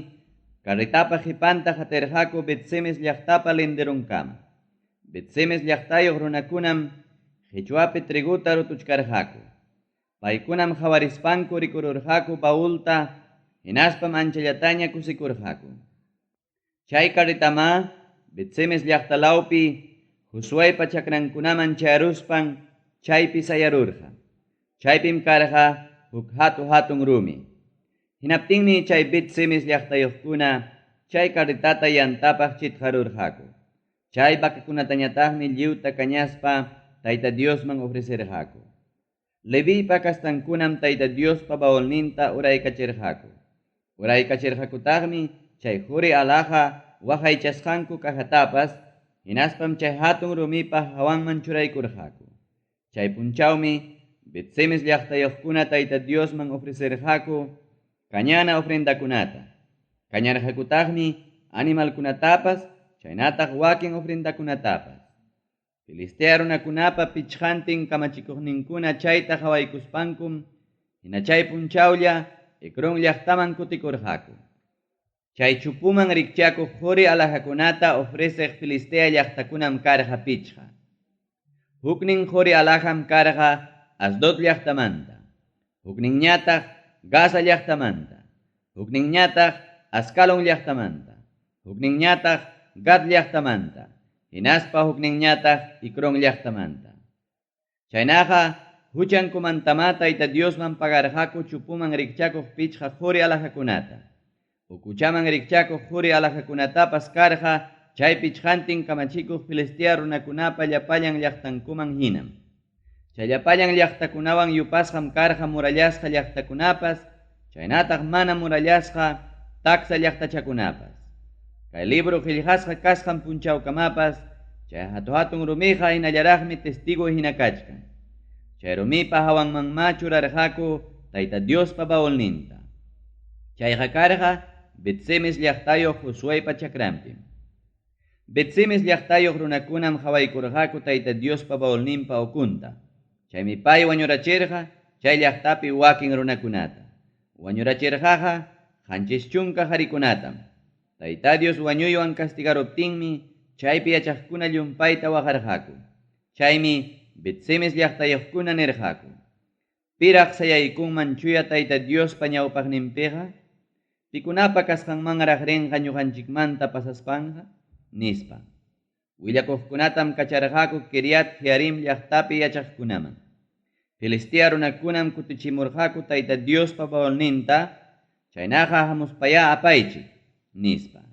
carretapa qipanta qatirqaku Bet-semes llaqtapa linderonkama. Bet-semes llaqtayuq runakunam qichwapi triguta rutuchkarqaku. Paykunam qawarispanku rikururqaku baulta, hinaspam anchallataña kusikurqaku. Chay carretamá Bet-semes llaqta lawpi Josueypa chakrankunaman chayaruspan chaypi sayarurqa. Chaypim karqa huk hatu-hatun rumi. Hinaptinmi chay Bet-semes llaqtayuqkuna chay carretata yantapaq chitqarurqaku. Chay vacakunatañataqmi lliwta kañaspa Tayta Diosman ofrecerqaku. Leviypa kastankunam Tayta Diospa baulninta uraykachirqaku. Uraykachirqakutaqmi chay qori alhaja waqaychasqanku cajatapas, hinaspam chay hatun rumipa hawanman churaykurqaku. Chay punchawmi Bet-semes llaqtayuqkuna Tayta Diosman ofrecerqaku kañana ofrendakunata. Kañarqakutaqmi animalkunatapas chaynataq wakin ofrendakunatapas. Filistea runakunapa pichqantin kamachikuqninkuna chayta qawaykuspankum hina chay punchawlla Ecrón llaqtaman kutikurqaku. Chay chupuman rikchakuq qori alhajakunata ofreceq Filistea llaqtakunam karqa pichqa. Huknin qori alhajam karqa Asdod llaqtamanta, hukninñataq Gaza llaqtamanta, hukninñataq Ascalon llaqtamanta, hukninñataq Gat llaqtamanta, hinaspa hukninñataq Ecrón llaqtamanta. Chaynaqa huchankumantamá Tayta Diosman pagarqaku chupuman rikchakuq pichqa qori alhajakunata. Ukuchaman rikchakuq qori alhajakunatapas karqa chay pichqantin kamachikuq Filistea runakunapa llapallan llaqtankuman hinam. Chay llapallan llaqtakunawan yupasqam karqa murallasqa llaqtakunapas, chaynataq mana murallasqa taksa llaqtachakunapas. Kay libro qellqasqa kasqan punchawkamapas chay hatu-hatun rumiqa hinallaraqmi testigo hina kachkan. Chay rumipa hawanmanmá churarqaku Tayta Diospa baulninta. Chayqa karqa Bet-semes llaqtayuq Josueypa chakranpim. Bet-semes llaqtayuq runakunam qawaykurqaku Tayta Diospa baulninpa ukunta. Chaymi pay wañurachirqa chay llaqtapi wakin runakunata. Wañurachirqaqa 70 qarikunatam. Tayta Dios wañuywan castigaruptinmi chaypi yachaqkuna llumpayta waqarqaku. Chaymi Bet-semes llaqtayuqkuna nirqaku: Piraq sayaykunman chuya Tayta Diospa ñawpaqninpiqa? Pikunapa kasqanmanraq rinqa ñuqanchikmanta pasaspanqa? Nispa. Willakuqkunatam kacharqaku Quiriat-jearim llaqtapi yachaqkunaman. Filistea runakunam kutichimurqaku Tayta Diospa baulninta, chaynaqa hamuspayá apaychik, nispa.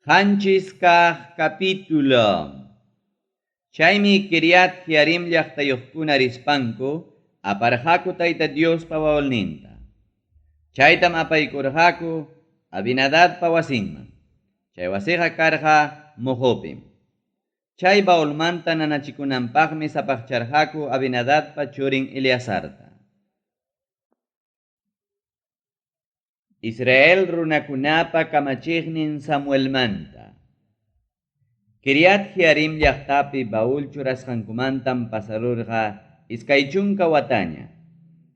Qanchis kaq capítulo. Chaymi Quiriat-jearim llaqtayuqkuna rispanku aparqaku Tayta Diospa baulninta. Chaytam apaykurqaku Abinadabpa wasinman. Chay wasiqa karqa moqopim. Chay baulmanta nanachikunanpaqmi sapaqcharqaku Abinadabpa churin Eleazarta. Israel runakunapa kamachiqnin Samuelmanta. Quiriat-jearim llaqtapi baúl churasqankumantam pasarurqa 20 wataña.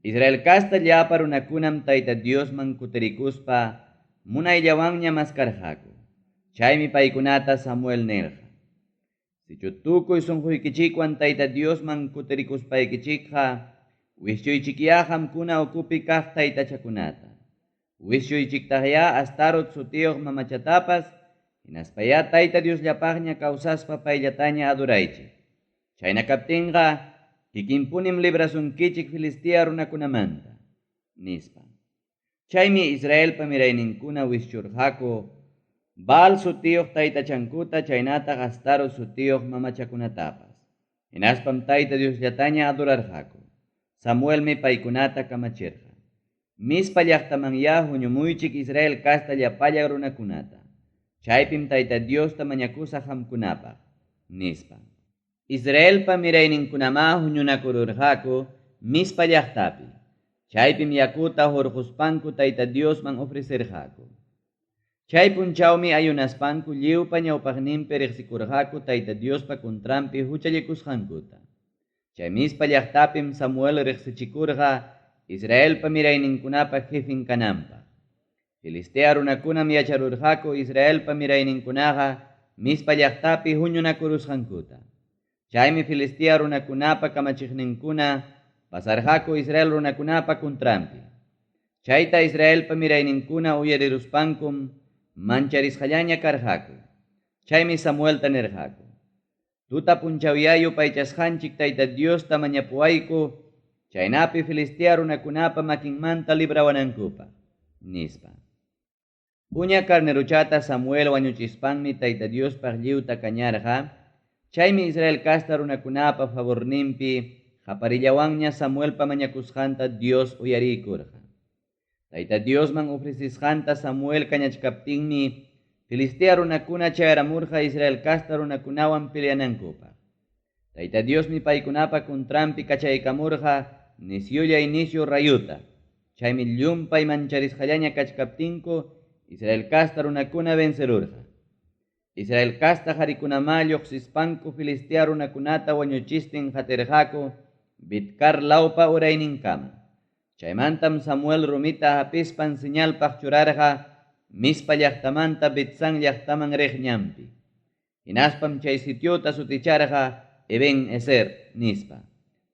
Israel casta llapa runakunam Tayta Diosman kutirikuspa munayllawanña maskarqaku. Chaymi paykunata Samuel nirqa: Sichu tukuy sunquykichikwan Tayta Diosman kutirikuspaykichikqa, wischuychikyá qamkuna ukupi kaq taytachakunata. Wischuychiktaqyá Astarot sutiyuq mamachatapas, hinaspayá Tayta Diosllapaqña kawsaspa payllataña adoraychik. Chayna kaptinqa, kikinpunim librasunkichik Filistea runakunamanta, nispa. Chaymi Israelpa mirayninkuna wischurqaku Baal sutiyuq taytachankuta chaynataq Astarot sutiyuq mamachakunatapas. Hinaspam Tayta Diosllataña adorarqaku. Samuelmi paykunata kamachirqa: Mizpa llaqtamanyá huñumuychik Israel casta llapallan runakunata. Chaypim Tayta Diosta mañakusaq qamkunapaq, nispa. Israelpa mirayninkunamá huñunakururqaku Mizpa llaqtapi. Chaypim yakuta hurquspanku Tayta Diosman ofrecerqaku. Chay punchawmi ayunaspanku lliwpa ñawpaqninpi riqsikurqaku Tayta Diospa contranpi huchallikusqankuta. Chay Mizpa llaqtapim Samuel riqsichikurqa Israelpa mirayninkunapa jefin kananpaq. Filistea runakunam yacharurqaku Israelpa mirayninkunaqa Mizpa llaqtapi huñunakurusqankuta. Chaymi Filistea runakunapa kamachiqninkuna pasarqaku Israel runakunapa contranpi. Chayta Israelpa mirayninkuna uyariruspankum mancharisqallaña karqaku. Chaymi Samuelta nirqaku: Tuta punchawyá yupaychasqanchik Tayta Diosta mañapuwayku, chaynapi Filistea runakunapa makinmanta librawanankupaq, nispa. Uña carneruchata Samuel wañuchispanmi Tayta Diospaq lliwta kañarqa. Chaymi Israel casta runakunapa favorninpi qaparillawanña Samuelpa mañakusqanta Dios uyariykurqa. Tayta Diosman ofrecesqanta Samuel kañachkaptinmi Filistea runakuna chayaramurqa Israel casta runakunawan peleanankupaq. Tayta Diosmi paykunapa contranpi kachaykamurqa nisyullay nisyu rayuta. Chaymi llumpay mancharisqallaña kachkaptinku Israel casta runakuna vencerurqa. Israel casta qarikunamá lluqsispanku Filistea runakunata wañuchistin qatirqaku Betcar lawpa urayninkama. Chaymantam Samuel rumita hapispan señalpaq churarqa Mizpa llaqtamanta Betsán llaqtaman riq ñanpi. Hinaspam chay sitiota suticharqa Eben-ezer nispa.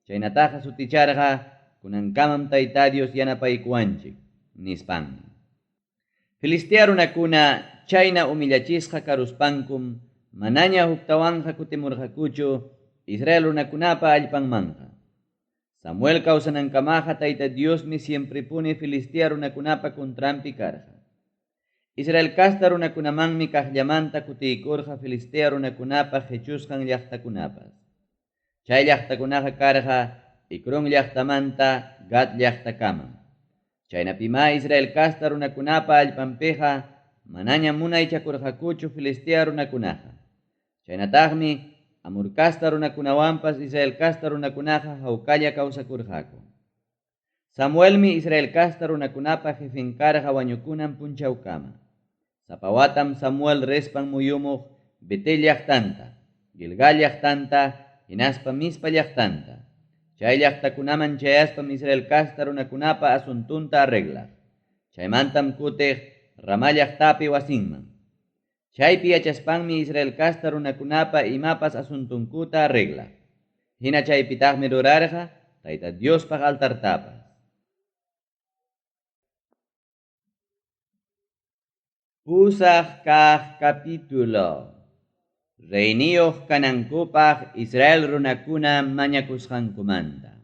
Chaynataqa suticharqa kunankamam Tayta Dios yanapaykuwanchik nispanmi. Filistea runakuna chayna humillachisqa karuspankum manaña huktawanqa kutimurqakuchu Israel runakunapa allpanmanqa. Samuel kawsanankamaqa Tayta Diosmi siemprepuni Filistea runakunapa contranpi karqa. Israel casta runakunamanmi kaqllamanta kutiykurqa Filistea runakunapa qechusqan llaqtakunapas. Chay llaqtakunaqa karqa Ecrón llaqtamanta Gat llaqtakamam. Chaynapimá Israel casta runakunapa allpanpiqa manaña munaychakurqakuchu Filistea runakunaqa. Chaynataqmi Amor casta runakunawanpas Israel casta runakunaqa hawkalla kawsakurqaku. Samuelmi Israel casta runakunapa jefen karqa wañukunan punchawkama. Sapa watam Samuel rispan muyumuq Betel llaqtanta, Gilgal llaqtanta hinaspa Mizpa llaqtanta. Chay llaqtakunaman chayaspam Israel casta runakunapa asuntunta arreglaq. Chaymantam kutiq Ramá llaqtapi wasinman. Chaypi yachaspanmi Israel casta runakunapa imapas asuntunkuta arreglaq. Hina chaypitaqmi rurarqa Tayta Diospaq altartapas. Pusaq kaq capítulo. Reyniyuq kanankupaq Israel runakuna mañakusqankumanta.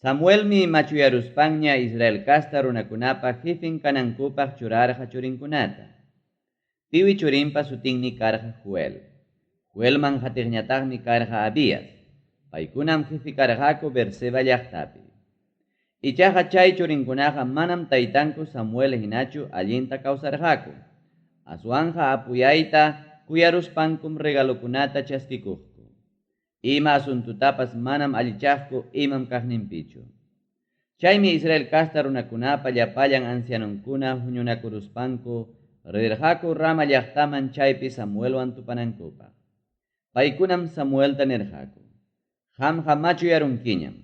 Samuelmi machuyaruspanña Israel casta runakunapa jefen kanankupaq churarqa churinkunata. Piwi churinpa sutinmi karqa Joel. Joelman qatiqñataqmi karqa Abías. Paykunam jefe karqaku Beerseba llaqtapi. Ichaqa chay churinkunaqa manam taytanku Samuel hinachu allinta kawsarqaku. Aswanqa apuyayta kuyaruspankum regalokunata chaskikuqku. Ima asuntutapas manam allichaqku imam kaqninpichu. Chaymi Israel casta runakunapa llapallan ancianonkuna huñunakuruspanku rirqaku Rama llaqtaman chaypi Samuelwan tupanankupaq. Paykunam Samuelta nirqaku: Qamqa machuyarunkiñam.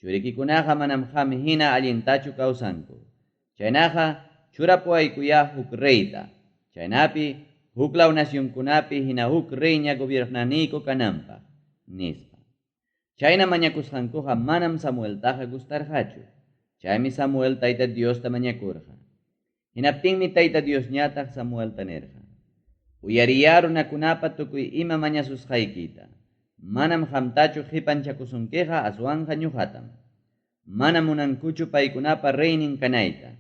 Churikikunaqa manam qam hina allintachu kawsanku. Chaynaqa churapuwaykuyá huk reyta. Chaynapi huklaw nacionkunapi hina huk reyña gobiernaniyku kananpaq, nispa. Chayna mañakusqankuqa manam Samueltaqa gustarqachu. Chaymi Samuel Tayta Diosta mañakurqa. Hinaptinmi Tayta Diosñataq Samuelta nirqa: Uyariyá runakunapa tukuy ima mañasusqaykita. Manam qamtachu qipanchakusunkiqa aswanqa ñuqatam. Manam munankuchu paykunapa reynin kanayta.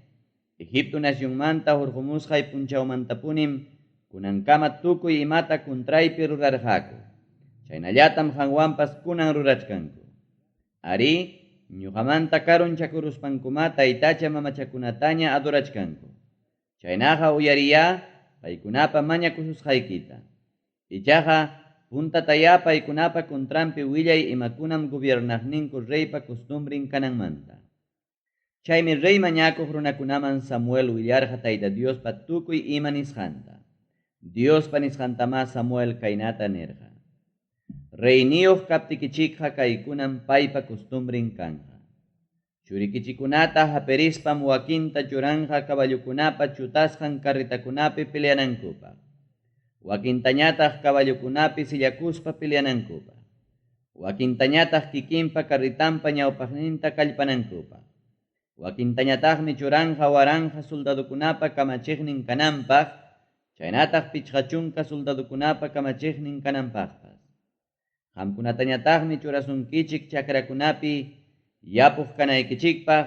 Egipto nacionmanta hurqumusqay punchawmantapunim kunankama tukuy imata contraypi rurarqaku. Chaynallatam qanwanpas kunan rurachkanku. Arí, ñuqamanta karunchakuruspankumá taytacha mamachakunataña adorachkanku. Chaynaqa uyariyá paykunapa mañakususqaykita. Ichaqa puntatayá paykunapa contranpi willay imakunam gobiernaqninku reypa costumbrin kananmanta. Chaymi rey mañakuq runakunaman Samuel willarqa Tayta Diospa tukuy ima nisqanta. Diospa nisqantamá Samuel kaynata nirqa: Reyniyuq kaptikichikqa kaykunam paypa costumbrin kanqa. Churikichikunata hapirispam wakinta churanqa caballokunapa chutasqan carretakunapi peleanankupaq. Wakintañataq caballokunapi sillakuspa peleanankupaq. Wakintañataq kikinpa carretanpa ñawpaqninta kallpanankupaq. Wakintañataqmi churanqa waranqa soldadokunapa kamachiqnin kananpaq, chaynataq 50 soldadokunapa kamachiqnin kananpaqpas. Qamkunatañataqmi churasunkichik chakrakunapi yapuq kanaykichikpaq,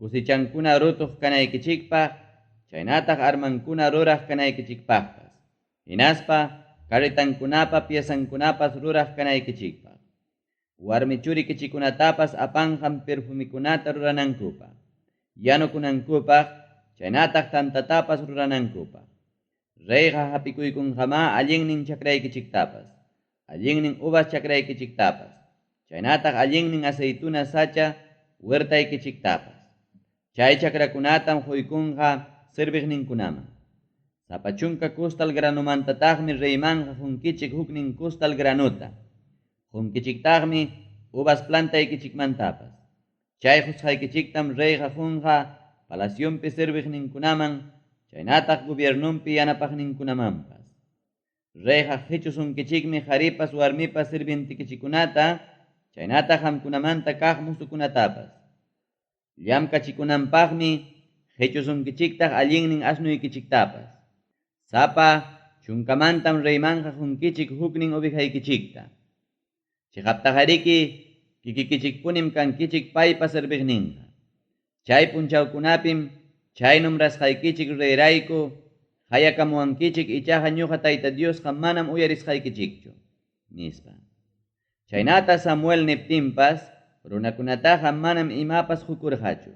cosechankuna rutuq kanaykichikpaq, chaynataq armankuna ruraq kanaykichikpaqpas. Hinaspa carretankunapa piezankunapas ruraq kanaykichikpaq. Warmi churikichikkunatapas apanqam perfumekunata ruranankupaq, yanukunankupaq chaynataq tantatapas ruranankupaq. Reyqa hapikuykunqamá allinnin chakraykichiktapas, allinnin uvas chakraykichiktapas, chaynataq allinnin aceituna sacha huertaykichiktapas. Chay chakrakunatam quykunqa serviqninkunaman. Sapa chunka costal granomantataqmi reymanqa qunkichik huknin costal granota. Qunkichiktaqmi uvas plantaykichikmantapas. Chay qusqaykichiktam reyqa qunqa palacionpi serviqninkunaman chaynataq gobiernonpi yanapaqninkunamanpas. Reyqa qichusunkichikmi qaripas warmipas sirvientekichikkunata chaynataq qamkunamanta kaq mozokunatapas. Llamkachikunanpaqmi qichusunkichiktaq allinnin asnuykichiktapas. Sapa chunkamantam reymanqa qunkichik huknin ovejaykichikta. Chiqaptaqariki kikikichikpunim kankichik paypa serviqninqa. Chay punchawkunapim chay nombrasqaykichik reyrayku qayakamuwankichik ichaqa ñuqa Tayta Diosqa manam uyarisqaykichikchu, nispa. Chaynata Samuel niptinpas runakunataqa manam imapas qukurqachu.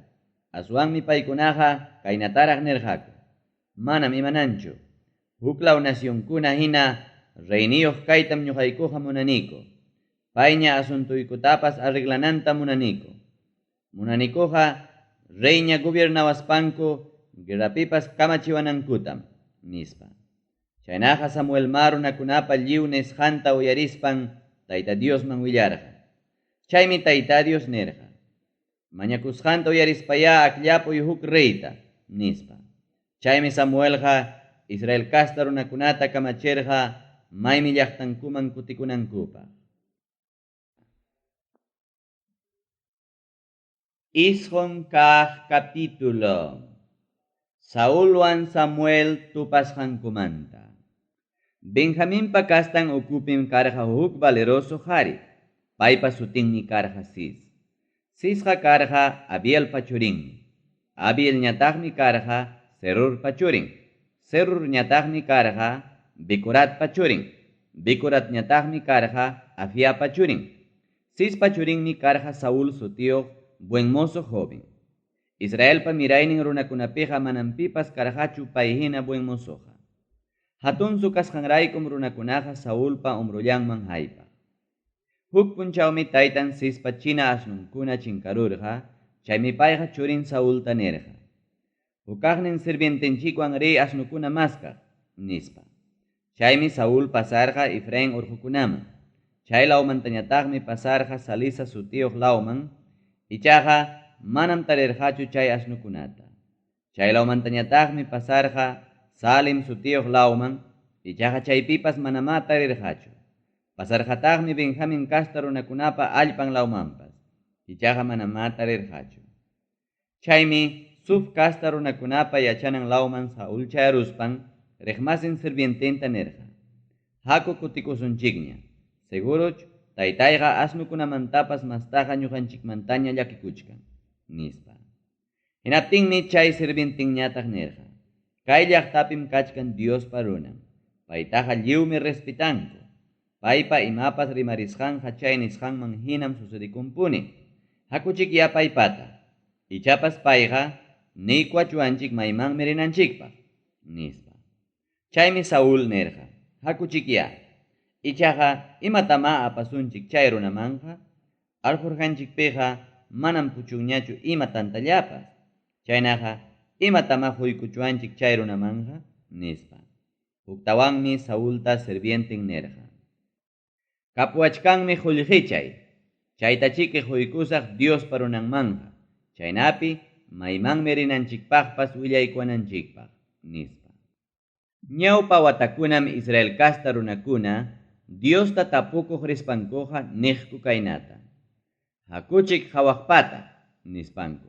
Aswanmi paykunaqa kaynataraq nirqaku: Manam imananchu. Huklaw nacionkuna hina reyniyuq kaytam ñuqaykuqa munaniku. Payña asuntoykutapas arreglananta munaniku. Munanikuqa reyña gobiernawaspanku guerrapipas kamachiwanankutam, nispa. Chaynaqa Samuelmá runakunapa lliw nisqanta uyarispan Tayta Diosman willarqa. Chaymi Tayta Dios nirqa: Mañakusqanta uyarispayá akllapuy huk reyta, nispa. Chaymi Samuelqa Israel casta runakunata kamachirqa maymi llaqtankuman kutikunankupaq. Isqun kaq capítulo. Saulwan Samuel tupasqankumanta. Benjaminpa castan ukupim karqa huk valeroso qari, paypa sutinmi karqa Cis. Cisqa karqa Abielpa churinmi. Abielñataqmi karqa Serurpa churin. Serurñataqmi karqa Becoratpa churin. Becoratñataqmi karqa Afiapa churin. Cispa churinmi karqa Saúl sutiyuq buen mozo joven. Israelpa miraynin runakunapiqa manam pipas karqachu pay hina buen mozoqa. Hatunsu kasqanraykum runakunaqa Saulpa hombrollanman haypaq. Huk punchawmi taytan Cispa china asnunkuna chinkarurqa, chaymi payqa churin Saulta nirqa: Hukaqnin sirvientenchikwan riy asnukuna maskaq, nispa. Chaymi Saúl pasarqa Efraín urqukunaman. Chay lawmantañataqmi pasarqa Salisa sutiyuq lawman, ichaqa manam tarirqachu chay asnukunata. Chay lawmantañataqmi pasarqa Salim sutiyuq lawman, ichaqa chaypipas manamá tarirqachu. Pasarqataqmi Benjamín casta runakunapa allpan lawmanpas, ichaqa manamá tarirqachu. Chaymi Zuf casta runakunapa yachanan lawman Saúl chayaruspan riqmasin sirviententa nirqa: Haku kutikusunchikña. Seguroch taytayqa asnukunamantapas mastaqa ñuqanchikmantaña llakikuchkan, nispa. Hinaptinmi chay sirvientenñataq nirqa: Kay llaqtapim kachkan Diospa runan. Paytaqa lliwmi respetanku. Paypa imapas rimarisqanqa chay nisqanman hinam sucedekunpuni. Hakuchikyá paypata. Ichapas payqa niykuwachuwanchik maymanmi rinanchikpaq, nispa. Chaymi Saúl nirqa: Hakuchikyá. Ichaqa imatamá apasunchik chay runamanqa? Alforjanchikpiqa manam puchunñachu ima tantallapas. Chaynaqa, imatamá quykuchuwanchik chay runamanqa? nispa. Huktawanmi Saulta sirvienten nirqa: Kapuwachkanmi qullqichay. Chaytachiki quykusaq Diospa runanmanqa, chaynapi maymanmi rinanchikpaqpas willaykuwananchikpaq, nispa. Ñawpa watakunam Israel casta runakuna Diosta tapukuq rispankuqa niqku kaynata: Hakuchik qawaqpata, nispanku.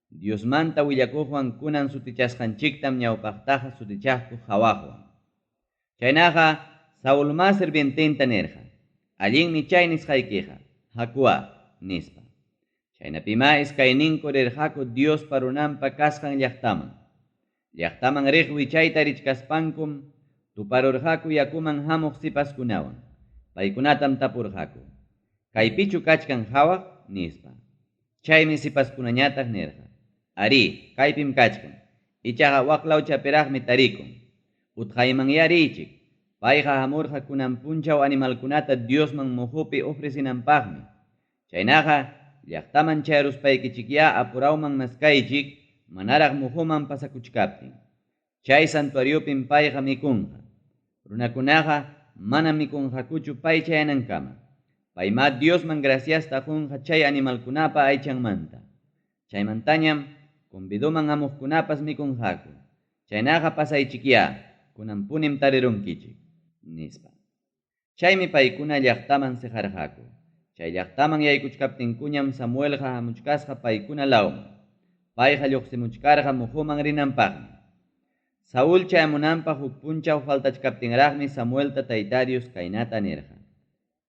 Diosmanta willakuqwan kunan sutichasqanchiktam ñawpaqtaqa sutichaqku qawaqwan. Chaynaqa Saulmá sirviententa nirqa: Allinmi chay nisqaykiqa, hakuwá, nispa. Chaynapimá iskayninku rirqaku Diospa runanpa kasqan llaqtaman. Llaqtaman riq wichayta richkaspankum Tuparurqaku yakuman hamuq sipaskunawan. Paykunatam tapurqaku, Kaypichu kachkan hawaq? nispa. Chaymi sipaskunañataq nirqa, Arí, kaypim kachkan. Ichaqa waklawchapiraqmi tarikun. Utqaymanyá riychik. Payqa hamurqa kunan punchaw animalkunata Diosman muhupi ofrecenanpaqmi. Chaynaqa, llaqtaman chayaruspaykichikyá apurawman maskaychik manaraq muhuman pasakuchkaptin. Chay santuariopim payqa mikunqa. Runakunaqa manam mikunqakuchu pay chayanankama. Paymá Diosman graciasta qunqa chay animalkunapa aychanmanta. Chaymantañam convidoman hamuqkunapas mikunqaku. Chaynaqa pasaychikyá, kunanpunim tarirunkichik, nispa. Chaymi paykuna llaqtaman seqarqaku. Chay llaqtaman yaykuchkaptinkuñam Samuelqa hamuchkasqa paykuna lawman. Payqa lluqsimuchkarqa muhuman rinanpaqmi. Saul chayamunanpaq huk punchaw faltachkaptinraqmi Samuelta Tayta Dios kaynata nirqa,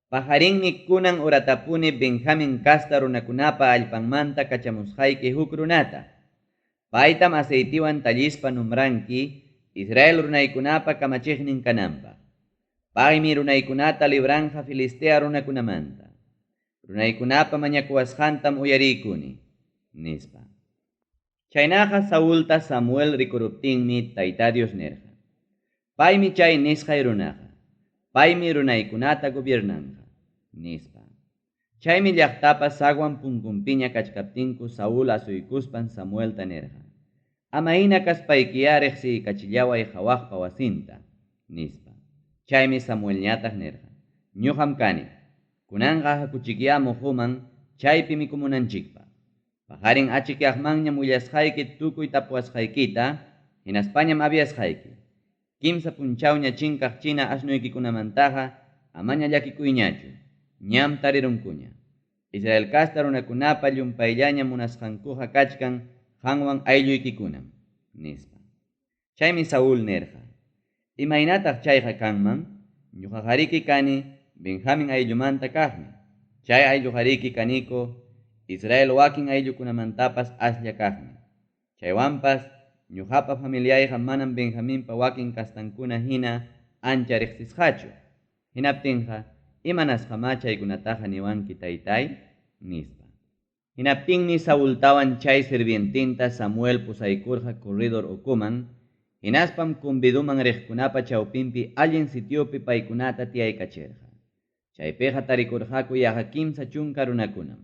Paqarinmi kunan horatapuni Benjamin casta runakunapa allpanmanta kachamusqayki huk runata. Paytam aceitewan tallispa nombranki Israel runaykunapa kamachiqnin kananpaq. Paymi runaykunata libranqa Filistea runakunamanta. Runaykunapa mañakuwasqantam uyariykuni, nispa. Chaynaqa Saulta Samuel rikuruptinmi Tayta Dios nirqa, Paymi chay nisqay runaqa, paymi runaykunata gobiernanqa, nispa. Chaymi llaqtapa zaguan punkunpiña kachkaptinku Saul asuykuspan Samuelta nirqa, Ama hina kaspaykiyá reqsiykachillaway hawaqpa wasinta, nispa. Chaymi Samuelñataq nirqa, Ñoqam kani. Kunanqa hakuchikyá muhuman chaypi mikumunanchikpaq. Paqarin achikyaqmanñam willasqayki tukuy tapuwasqaykita, hinaspañam aviasqayki. Kimsa punchawña chinkaq china asnoykikunamantaqa amaña llakikuyñachu, ñam tarirunkuña. Israel casta runakunapa llumpayllaña munasqankuqa kachkan qanwan aylluykikunam, nispa. Chaymi Saúl nirqa, Imaynataq chayqa kanman? Ñuqaqariki kani Benjamin ayllumanta kaqmi. Chay aylluqariki kaniku Israel wakin ayllukunamantapas aslla kaqmi. Chaywanpas ñuqapa familiayqa manam Benjaminpa wakin castankuna hina ancha riqsisqachu. Hinaptinqa, imanasqamá chaykunataqa niwanki taytáy? nispa. Hinaptinmi Saultawan chay sirvientinta Samuel pusaykurqa corredor ukuman, hinaspam convidoman riqkunapa chawpinpi allin sitiopi paykunata tiyaykachirqa. Chaypiqa tarikurqaku yaqa 30 runakunam.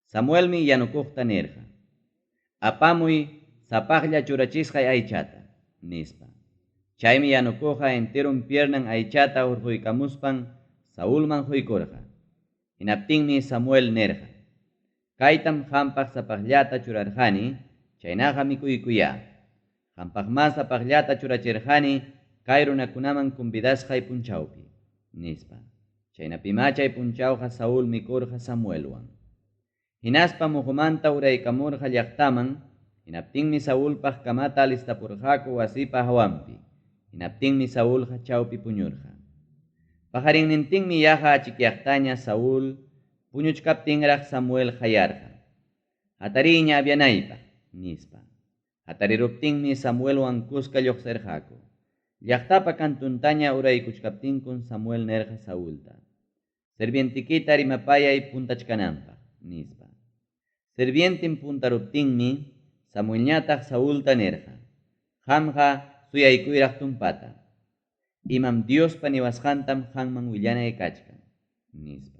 Samuelmi yanukuqta nirqa, Apamuy sapaqlla churachisqay aychata, nispa. Chaymi yanukuqqa enteron piernan aychata hurquykamuspan Saulman quykurqa. Hinaptinmi Samuel nirqa, Kaytam qampaq sapaqllata churarqani, chaynaqa mikuykuyá. Qampaqmá sapaqllata churachirqani kay runakunaman convidasqay punchawpi, nispa. Chaynapimá chay punchawqa Saul mikurqa Samuelwan. Hinaspa muhumanta uraykamurqa llaqtaman, hinaptinmi Saulpaq camata alistapurqaku wasipa hawanpi. Hinaptinmi Saulqa chawpi puñurqa. Paqarinnintinmi yaqa achikyaqtaña Saul puñuchkaptinraq Samuel qayarqa, Hatariyña avianaypaq, nispa. Hatariruptinmi Samuelwan kuska lluqsirqaku. Llaqtapa kantuntaña uraykuchkaptinkun Samuel nirqa Saulta, Sirvientikita rimapayay puntachkananpaq, nispa. Sirvientin puntaruptinmi Samuelñataq Saulta nirqa, Qamqa suyaykuyraq tumpata. Imam Diospa niwasqantam qanman willanay kachkan, nispa.